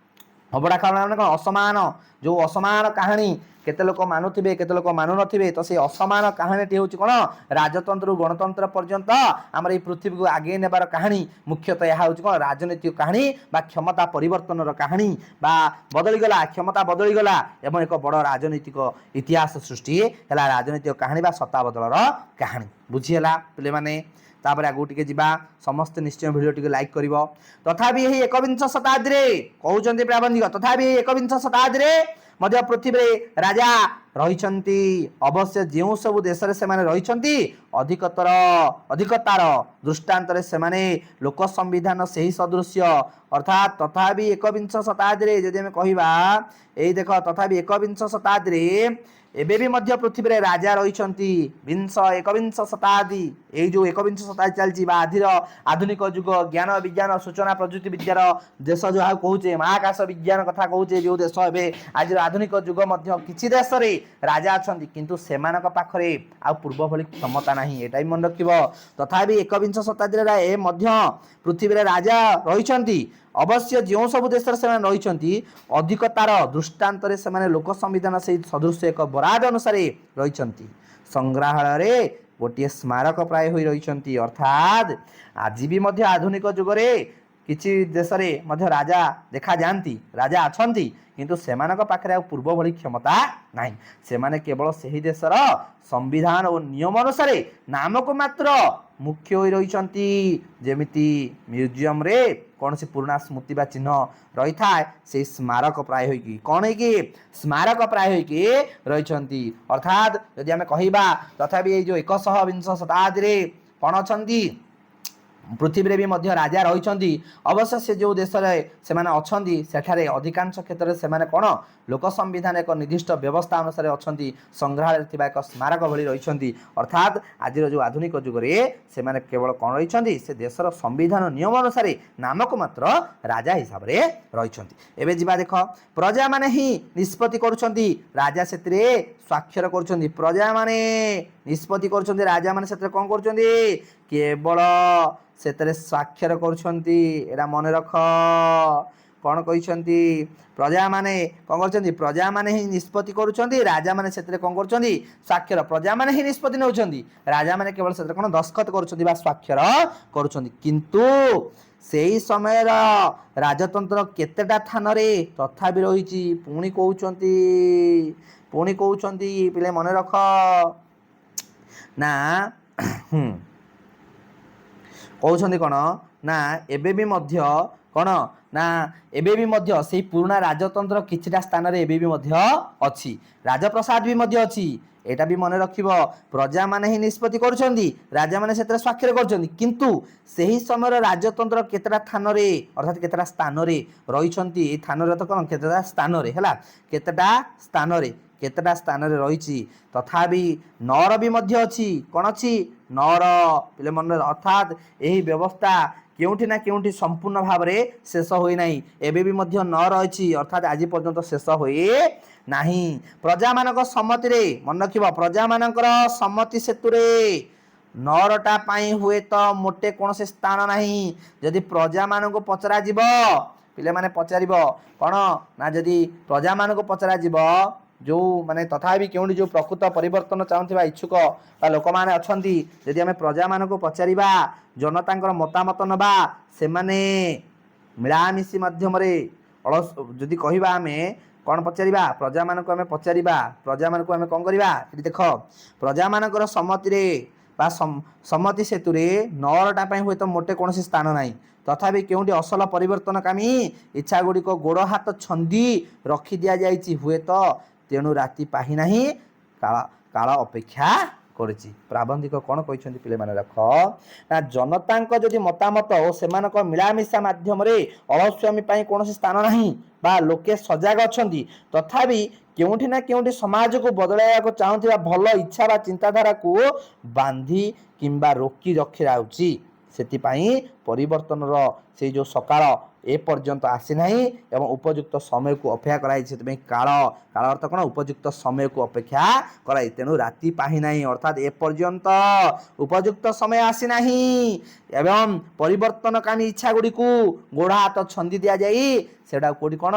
ଅବଡ଼ା ଖବଡ଼ା ମାନେ କ'ଣ? ଅସମାନ, ଯେଉଁ ଅସମାନ କାହାଣୀ, କେତେ ଲୋକ ମାନୁଥିବେ, କେତେ ଲୋକ ମାନୁନଥିବେ। ତ ସେଇ ଅସମାନ କାହାଣୀଟି ହେଉଛି କ'ଣ? ରାଜତନ୍ତ୍ରରୁ ଗଣତନ୍ତ୍ର ପର୍ଯ୍ୟନ୍ତ ଆମର ଏଇ ପୃଥିବୀକୁ ଆଗେଇ ନେବାର କାହାଣୀ। ମୁଖ୍ୟତଃ ଏହା ହେଉଛି କ'ଣ? ରାଜନୈତିକ କାହାଣୀ ବା କ୍ଷମତା ପରିବର୍ତ୍ତନର କାହାଣୀ ବା ବଦଳିଗଲା, କ୍ଷମତା ବଦଳିଗଲା ଏବଂ ଏକ ବଡ଼ ରାଜନୈତିକ ଇତିହାସ ସୃଷ୍ଟି ହେଲା। ରାଜନୈତିକ କାହାଣୀ ବା ସତ୍ତା ବଦଳର କାହାଣୀ। ବୁଝିହେଲା ପିଲାମାନେ? ତାପରେ ଆଗକୁ ଟିକେ ଯିବା। ସମସ୍ତେ ନିଶ୍ଚୟ ଭିଡ଼ିଓ ଟିକେ ଲାଇକ୍ କରିବ। ତଥାପି ଏହି ଏକବିଂଶ ଶତାବ୍ଦୀରେ, କହୁଛନ୍ତି ପ୍ରାବନ୍ଧିକ, ତଥାପି ଏହି ଏକବିଂଶ ଶତାବ୍ଦୀରେ ମଧ୍ୟ ପୃଥିବୀରେ ରାଜା ରହିଛନ୍ତି। ଅବଶ୍ୟ ଯେଉଁ ସବୁ ଦେଶରେ ସେମାନେ ରହିଛନ୍ତି, ଅଧିକତାର ଦୃଷ୍ଟାନ୍ତରେ ସେମାନେ ଲୋକ ସମ୍ବିଧାନ ସେହି ସଦୃଶ୍ୟ। ଅର୍ଥାତ୍ ତଥାପି ଏକବିଂଶ ଶତାବ୍ଦୀରେ ଯଦି ଆମେ କହିବା, ଏଇ ଦେଖ, ତଥାପି ଏକବିଂଶ ଶତାବ୍ଦୀରେ ଏବେ ବି ମଧ୍ୟ ପୃଥିବୀରେ ରାଜା ରହିଛନ୍ତି। ଏକବିଂଶ ଶତାବ୍ଦୀ, ଏଇ ଯେଉଁ ଏକବିଂଶ ଶତାବ୍ଦୀ ଚାଲିଛି ବା ଆଧିର ଆଧୁନିକ ଯୁଗ, ଜ୍ଞାନ ବିଜ୍ଞାନ ସୂଚନା ପ୍ରଯୁକ୍ତି ବିଦ୍ୟାର ଦେଶ ଯାହାକୁ କହୁଛେ, ମହାକାଶ ବିଜ୍ଞାନ କଥା କହୁଛେ, ଯେଉଁ ଦେଶ ଏବେ ଆଜିର ଆଧୁନିକ ଯୁଗ ମଧ୍ୟ କିଛି ଦେଶରେ ରାଜା ଅଛନ୍ତି, କିନ୍ତୁ ସେମାନଙ୍କ ପାଖରେ ଆଉ ପୂର୍ବ ଭଳି କ୍ଷମତା ନାହିଁ। ଏଇଟା ବି ମନେ ରଖିବ। ତଥାପି ଏକବିଂଶ ଶତାବ୍ଦୀରେ ଏ ମଧ୍ୟ ପୃଥିବୀରେ ରାଜା ରହିଛନ୍ତି। ଅବଶ୍ୟ ଯେଉଁ ସବୁ ଦେଶରେ ସେମାନେ ରହିଛନ୍ତି, ଅଧିକତାର ଦୃଷ୍ଟାନ୍ତରେ ସେମାନେ ଲୋକ ସମ୍ବିଧାନ ସେଇ ସଦୃଶ୍ୟ ଏକ ବରାଦ ଅନୁସାରେ ରହିଛନ୍ତି। ସଂଗ୍ରହାଳୟରେ ଗୋଟିଏ ସ୍ମାରକ ପ୍ରାୟ ହୋଇ ରହିଛନ୍ତି। ଅର୍ଥାତ୍ ଆଜି ବି ମଧ୍ୟ ଆଧୁନିକ ଯୁଗରେ କିଛି ଦେଶରେ ମଧ୍ୟ ରାଜା ଦେଖାଯାଆନ୍ତି, ରାଜା ଅଛନ୍ତି, କିନ୍ତୁ ସେମାନଙ୍କ ପାଖରେ ଆଉ ପୂର୍ବ ଭଳି କ୍ଷମତା ନାହିଁ। ସେମାନେ କେବଳ ସେହି ଦେଶର ସମ୍ବିଧାନ ଓ ନିୟମ ଅନୁସାରେ ନାମକୁ ମାତ୍ର ମୁଖ୍ୟ ହୋଇ ରହିଛନ୍ତି। ଯେମିତି ମ୍ୟୁଜିୟମରେ କୌଣସି ପୁରୁଣା ସ୍ମୃତି ବା ଚିହ୍ନ ରହିଥାଏ, ସେଇ ସ୍ମାରକ ପ୍ରାୟ ହୋଇକି, କ'ଣ ହେଇକି? ସ୍ମାରକ ପ୍ରାୟ ହୋଇକି ରହିଛନ୍ତି। ଅର୍ଥାତ୍ ଯଦି ଆମେ କହିବା, ତଥାପି ଏଇ ଯେଉଁ ଏକଶହ ବିଂଶ ଶତାବ୍ଦୀରେ କ'ଣ ଅଛନ୍ତି? ପୃଥିବୀରେ ବି ମଧ୍ୟ ରାଜା ରହିଛନ୍ତି। ଅବଶ୍ୟ ସେ ଯେଉଁ ଦେଶରେ ସେମାନେ ଅଛନ୍ତି, ସେଠାରେ ଅଧିକାଂଶ କ୍ଷେତ୍ରରେ ସେମାନେ କ'ଣ? ଲୋକ ସମ୍ବିଧାନ ଏକ ନିର୍ଦ୍ଦିଷ୍ଟ ବ୍ୟବସ୍ଥା ଅନୁସାରେ ଅଛନ୍ତି, ସଂଗ୍ରହାଳୟରେ ଥିବା ଏକ ସ୍ମାରକ ଭଳି ରହିଛନ୍ତି। ଅର୍ଥାତ୍ ଆଜିର ଯେଉଁ ଆଧୁନିକ ଯୁଗରେ ସେମାନେ କେବଳ କ'ଣ ରହିଛନ୍ତି? ସେ ଦେଶର ସମ୍ବିଧାନ ନିୟମ ଅନୁସାରେ ନାମକୁ ମାତ୍ର ରାଜା ହିସାବରେ ରହିଛନ୍ତି। ଏବେ ଯିବା। ଦେଖ, ପ୍ରଜାମାନେ ହିଁ ନିଷ୍ପତ୍ତି କରୁଛନ୍ତି, ରାଜା ସେଥିରେ ସ୍ୱାକ୍ଷର କରୁଛନ୍ତି। ପ୍ରଜାମାନେ ନିଷ୍ପତ୍ତି କରୁଛନ୍ତି, ରାଜାମାନେ ସେଥିରେ କ'ଣ କରୁଛନ୍ତି? କେବଳ ସେଥିରେ ସ୍ୱାକ୍ଷର କରୁଛନ୍ତି। ଏଇଟା ମନେ ରଖ। କ'ଣ କହିଛନ୍ତି? ପ୍ରଜାମାନେ କ'ଣ କରୁଛନ୍ତି? ପ୍ରଜାମାନେ ହିଁ ନିଷ୍ପତ୍ତି କରୁଛନ୍ତି, ରାଜାମାନେ ସେଥିରେ କ'ଣ କରୁଛନ୍ତି? ସ୍ୱାକ୍ଷର। ପ୍ରଜାମାନେ ହିଁ ନିଷ୍ପତ୍ତି ନେଉଛନ୍ତି, ରାଜାମାନେ କେବଳ ସେଥିରେ କ'ଣ? ଦସ୍ତଖତ କରୁଛନ୍ତି ବା ସ୍ୱାକ୍ଷର କରୁଛନ୍ତି। କିନ୍ତୁ ସେଇ ସମୟର ରାଜତନ୍ତ୍ର କେତେଟା ଥାନରେ ତଥାପି ରହିଛି। ପୁଣି କହୁଛନ୍ତି, ପୁଣି କହୁଛନ୍ତି, ପିଲେ ମନେ ରଖ ନା। କହୁଛନ୍ତି କ'ଣ ନା ଏବେ ବି ମଧ୍ୟ କ'ଣ ନା ଏବେ ବି ମଧ୍ୟ ସେଇ ପୁରୁଣା ରାଜତନ୍ତ୍ର କିଛିଟା ସ୍ଥାନରେ ଏବେ ବି ମଧ୍ୟ ଅଛି। ରାଜପ୍ରସାଦ ବି ମଧ୍ୟ ଅଛି। ଏଇଟା ବି ମନେ ରଖିବ, ପ୍ରଜାମାନେ ହିଁ ନିଷ୍ପତ୍ତି କରୁଛନ୍ତି, ରାଜାମାନେ ସେଥିରେ ସ୍ୱାକ୍ଷର କରୁଛନ୍ତି। କିନ୍ତୁ ସେହି ସମୟର ରାଜତନ୍ତ୍ର କେତେଟା ଥାନରେ, ଅର୍ଥାତ୍ କେତେଟା ସ୍ଥାନରେ ରହିଛନ୍ତି। ଏଇ ଥାନରେ ତ କ'ଣ କେତେଟା ସ୍ଥାନରେ ହେଲା, କେତେଟା ସ୍ଥାନରେ, କେତେଟା ସ୍ଥାନରେ ରହିଛି। ତଥାପି ନର ବି ମଧ୍ୟ ଅଛି। କ'ଣ ଅଛି? ନର। ପିଲେ ମନେ, ଅର୍ଥାତ୍ ଏହି ବ୍ୟବସ୍ଥା କେଉଁଠି ନା କେଉଁଠି ସମ୍ପୂର୍ଣ୍ଣ ଭାବରେ ଶେଷ ହୋଇନାହିଁ। ଏବେ ବି ମଧ୍ୟ ନର ଅଛି, ଅର୍ଥାତ୍ ଆଜି ପର୍ଯ୍ୟନ୍ତ ଶେଷ ହୋଇ ନାହିଁ। ପ୍ରଜାମାନଙ୍କ ସମ୍ମତିରେ, ମନେ ରଖିବ, ପ୍ରଜାମାନଙ୍କର ସମ୍ମତି ସେତୁରେ ନରଟା ପାଇଁ ହୁଏତ ମୋଟେ କୌଣସି ସ୍ଥାନ ନାହିଁ। ଯଦି ପ୍ରଜାମାନଙ୍କୁ ପଚରାଯିବ, ପିଲାମାନେ ପଚାରିବ କ'ଣ ନା ଯଦି ପ୍ରଜାମାନଙ୍କୁ ପଚରାଯିବ, ଯେଉଁ ମାନେ ତଥାପି କେଉଁଠି ଯେଉଁ ପ୍ରକୃତ ପରିବର୍ତ୍ତନ ଚାହୁଁଥିବା ଇଚ୍ଛୁକ ବା ଲୋକମାନେ ଅଛନ୍ତି, ଯଦି ଆମେ ପ୍ରଜାମାନଙ୍କୁ ପଚାରିବା, ଜନତାଙ୍କର ମତାମତ ନେବା, ସେମାନେ ମିଳାମିଶି ମାଧ୍ୟମରେ ଅଳସ ଯଦି କହିବା, ଆମେ କ'ଣ ପଚାରିବା? ପ୍ରଜାମାନଙ୍କୁ ଆମେ ପଚାରିବା, ପ୍ରଜାମାନଙ୍କୁ ଆମେ କ'ଣ କରିବା? ଏଠି ଦେଖ, ପ୍ରଜାମାନଙ୍କର ସମ୍ମତିରେ ବା ସମ୍ମତି ସେତୁରେ ନରଟା ପାଇଁ ହୁଏତ ମୋଟେ କୌଣସି ସ୍ଥାନ ନାହିଁ। ତଥାପି କେଉଁଠି ଅସଲ ପରିବର୍ତ୍ତନକାମୀ ଇଚ୍ଛା ଗୁଡ଼ିକ ଗୋଡ଼ ହାତ ଛନ୍ଦି ରଖି ଦିଆଯାଇଛି ହୁଏତ। ତେଣୁ ରାତି ପାହି ନାହିଁ, କାଳ କାଳ ଅପେକ୍ଷା କରିଛି। ପ୍ରାବନ୍ଧିକ କ'ଣ କହିଛନ୍ତି ପିଲାମାନେ? ରଖ ନା ଜନତାଙ୍କ ଯଦି ମତାମତ ଓ ସେମାନଙ୍କ ମିଳାମିଶା ମାଧ୍ୟମରେ ଅଳସୁଆମୀ ପାଇଁ କୌଣସି ସ୍ଥାନ ନାହିଁ ବା ଲୋକେ ସଜାଗ ଅଛନ୍ତି, ତଥାପି କେଉଁଠି ନା କେଉଁଠି ସମାଜକୁ ବଦଳାଇବାକୁ ଚାହୁଁଥିବା ଭଲ ଇଚ୍ଛା ବା ଚିନ୍ତାଧାରାକୁ ବାନ୍ଧି କିମ୍ବା ରୋକି ରଖିଯାଉଛି। ସେଥିପାଇଁ ପରିବର୍ତ୍ତନର ସେଇ ଯେଉଁ ସକାଳ ଏ ପର୍ଯ୍ୟନ୍ତ ଆସିନାହିଁ ଏବଂ ଉପଯୁକ୍ତ ସମୟକୁ ଅପେକ୍ଷା କରାଯାଇଛି। ସେଥିପାଇଁ କାଳ, କାଳ ଅର୍ଥ କ'ଣ? ଉପଯୁକ୍ତ ସମୟକୁ ଅପେକ୍ଷା କରାଯାଇଛି। ତେଣୁ ରାତି ପାହି ନାହିଁ, ଅର୍ଥାତ୍ ଏପର୍ଯ୍ୟନ୍ତ ଉପଯୁକ୍ତ ସମୟ ଆସିନାହିଁ ଏବଂ ପରିବର୍ତ୍ତନକାମୀ ଇଚ୍ଛା ଗୁଡ଼ିକୁ ଗୋଡ଼ ହାତ ଛନ୍ଦି ଦିଆଯାଇ ସେଟା କେଉଁଠି କ'ଣ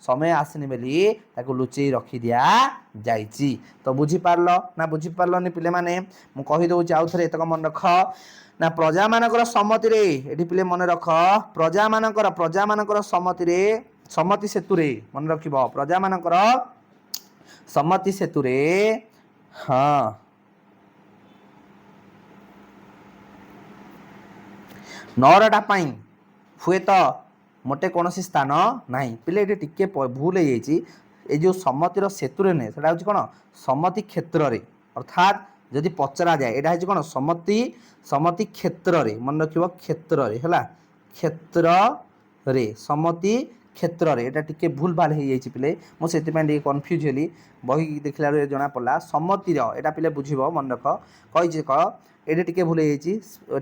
ସମୟ ଆସିନି ବୋଲି ତାକୁ ଲୁଚେଇ ରଖି ଦିଆଯାଇଛି। ତ ବୁଝିପାରିଲ ନା ବୁଝିପାରିଲନି ପିଲାମାନେ? ମୁଁ କହିଦେଉଛି ଆଉ ଥରେ, ଏତକ ମନେ ରଖ ନା ପ୍ରଜାମାନଙ୍କର ସମ୍ମତିରେ, ଏଠି ପିଲେ ମନେ ରଖ, ପ୍ରଜାମାନଙ୍କର ସମ୍ମତିରେ, ସମ୍ମତି ସେତୁରେ, ମନେ ରଖିବ, ପ୍ରଜାମାନଙ୍କର ସମ୍ମତି ସେତୁରେ, ହଁ, ନରଟା ପାଇଁ ହୁଏତ ମୋଟେ କୌଣସି ସ୍ଥାନ ନାହିଁ। ପିଲେ, ଏଠି ଟିକେ ଭୁଲ ହେଇଯାଇଛି। ଏଇ ଯେଉଁ ସମ୍ମତିର ସେତୁରେ ନୁହେଁ, ସେଟା ହେଉଛି କ'ଣ ସମ୍ମତି କ୍ଷେତ୍ରରେ। ଅର୍ଥାତ୍ ଯଦି ପଚରାଯାଏ, ଏଇଟା ହେଉଛି କ'ଣ ସମ୍ମତି କ୍ଷେତ୍ରରେ। ମନେ ରଖିବ, କ୍ଷେତ୍ରରେ ହେଲା, କ୍ଷେତ୍ରରେ, ସମ୍ମତି କ୍ଷେତ୍ରରେ। ଏଇଟା ଟିକେ ଭୁଲ ଭାଲ ହେଇଯାଇଛି ପିଲେ, ମୁଁ ସେଥିପାଇଁ ଟିକେ କନଫ୍ୟୁଜ୍ ହେଲି। ବହି ଦେଖିଲା ବେଳେ ଜଣାପଡ଼ିଲା ସମ୍ମତିର ଏଇଟା। ପିଲେ ବୁଝିବ, ମନେ ରଖ, କହିଛି କହ, ଏଇଠି ଟିକେ ଭୁଲ ହେଇଯାଇଛି,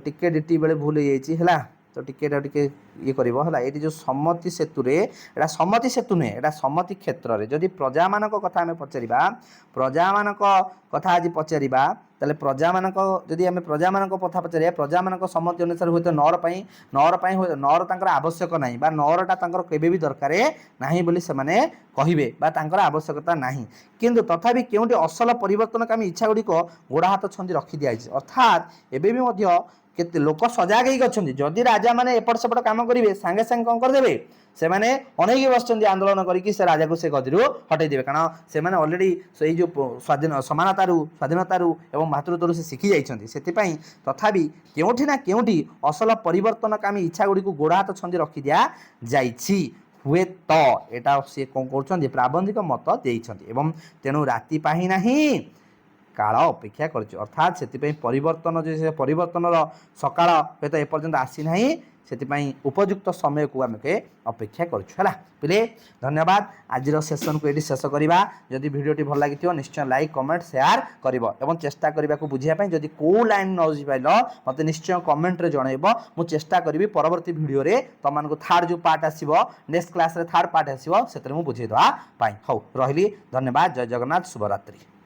ଟିକେ ଡିଟି ବେଳେ ଭୁଲ ହେଇଯାଇଛି ହେଲା। ତ ଟିକେ ଏଇଟା ଟିକେ ଇଏ କରିବ ହେଲା। ଏଇଠି ଯେଉଁ ସମ୍ମତି ସେତୁରେ, ଏଇଟା ସମ୍ମତି ସେତୁ ନୁହେଁ, ଏଇଟା ସମ୍ମତି କ୍ଷେତ୍ରରେ। ଯଦି ପ୍ରଜାମାନଙ୍କ କଥା ଆମେ ପଚାରିବା, ପ୍ରଜାମାନଙ୍କ କଥା ଆଜି ପଚାରିବା, ତାହେଲେ ପ୍ରଜାମାନଙ୍କ, ଯଦି ଆମେ ପ୍ରଜାମାନଙ୍କ କଥା ପଚାରିବା, ପ୍ରଜାମାନଙ୍କ ସମ୍ମତି ଅନୁସାରେ ହୁଏତ ନର ପାଇଁ ନର ତାଙ୍କର ଆବଶ୍ୟକ ନାହିଁ ବା ନରଟା ତାଙ୍କର କେବେ ବି ଦରକାର ନାହିଁ ବୋଲି ସେମାନେ କହିବେ ବା ତାଙ୍କର ଆବଶ୍ୟକତା ନାହିଁ। କିନ୍ତୁ ତଥାପି କେଉଁଠି ଅସଲ ପରିବର୍ତ୍ତନକାମୀ ଇଚ୍ଛା ଗୁଡ଼ିକ ଗୋଡ଼ ହାତ ଛନ୍ଦି ରଖି ଦିଆଯାଇଛି। ଅର୍ଥାତ୍ ଏବେ ବି ମଧ୍ୟ କେତେ ଲୋକ ସଜାଗ ହେଇକି ଅଛନ୍ତି। ଯଦି ରାଜାମାନେ ଏପଟ ସେପଟ କାମ କରିବେ, ସାଙ୍ଗେ ସାଙ୍ଗେ କ'ଣ କରିଦେବେ? ସେମାନେ ଅନେଇକି ବସିଛନ୍ତି, ଆନ୍ଦୋଳନ କରିକି ସେ ରାଜାକୁ ସେ ଗଦିରୁ ହଟେଇ ଦେବେ। କାରଣ ସେମାନେ ଅଲରେଡ଼ି ସେଇ ଯେଉଁ ସ୍ୱାଧୀନ ସମାନତାରୁ, ସ୍ୱାଧୀନତାରୁ ଏବଂ ଭାତୃତ୍ୱରୁ ସେ ଶିଖି ଯାଇଛନ୍ତି। ସେଥିପାଇଁ ତଥାପି କେଉଁଠି ନା କେଉଁଠି ଅସଲ ପରିବର୍ତ୍ତନକାମୀ ଇଚ୍ଛା ଗୁଡ଼ିକୁ ଗୋଡ଼ ହାତ ଛନ୍ଦି ରଖି ଦିଆଯାଇଛି ହୁଏତ। ଏଇଟା ସିଏ କ'ଣ କରୁଛନ୍ତି? ପ୍ରାବନ୍ଧିକ ମତ ଦେଇଛନ୍ତି। ଏବଂ ତେଣୁ ରାତି ପାହି ନାହିଁ, କାଳ ଅପେକ୍ଷା କରିଛି। ଅର୍ଥାତ୍ ସେଥିପାଇଁ ପରିବର୍ତ୍ତନ ଯେ ସେ ପରିବର୍ତ୍ତନର ସକାଳ ହୁଏତ ଏପର୍ଯ୍ୟନ୍ତ ଆସିନାହିଁ, ସେଥିପାଇଁ ଉପଯୁକ୍ତ ସମୟକୁ ଆମେ ଅପେକ୍ଷା କରୁଛୁ। ହେଲା ପିଲେ, ଧନ୍ୟବାଦ। ଆଜିର ସେସନକୁ ଏଠି ଶେଷ କରିବା। ଯଦି ଭିଡ଼ିଓଟି ଭଲ ଲାଗିଥିବ, ନିଶ୍ଚୟ ଲାଇକ୍, କମେଣ୍ଟ, ସେୟାର କରିବ ଏବଂ ଚେଷ୍ଟା କରିବାକୁ ବୁଝିବା ପାଇଁ। ଯଦି କେଉଁ ଲାଇନ୍ ନ ବୁଝିପାରିଲ, ମୋତେ ନିଶ୍ଚୟ କମେଣ୍ଟରେ ଜଣାଇବ। ମୁଁ ଚେଷ୍ଟା କରିବି ପରବର୍ତ୍ତୀ ଭିଡ଼ିଓରେ ତୁମମାନଙ୍କୁ ଥାର୍ଡ଼ ଯେଉଁ ପାର୍ଟ ଆସିବ, ନେକ୍ସଟ କ୍ଲାସ୍ରେ ଥାର୍ଡ଼ ପାର୍ଟ ଆସିବ, ସେଥିରେ ମୁଁ ବୁଝେଇ ଦେବା ପାଇଁ। ହଉ, ରହିଲି, ଧନ୍ୟବାଦ। ଜୟ ଜଗନ୍ନାଥ, ଶୁଭରାତ୍ରି।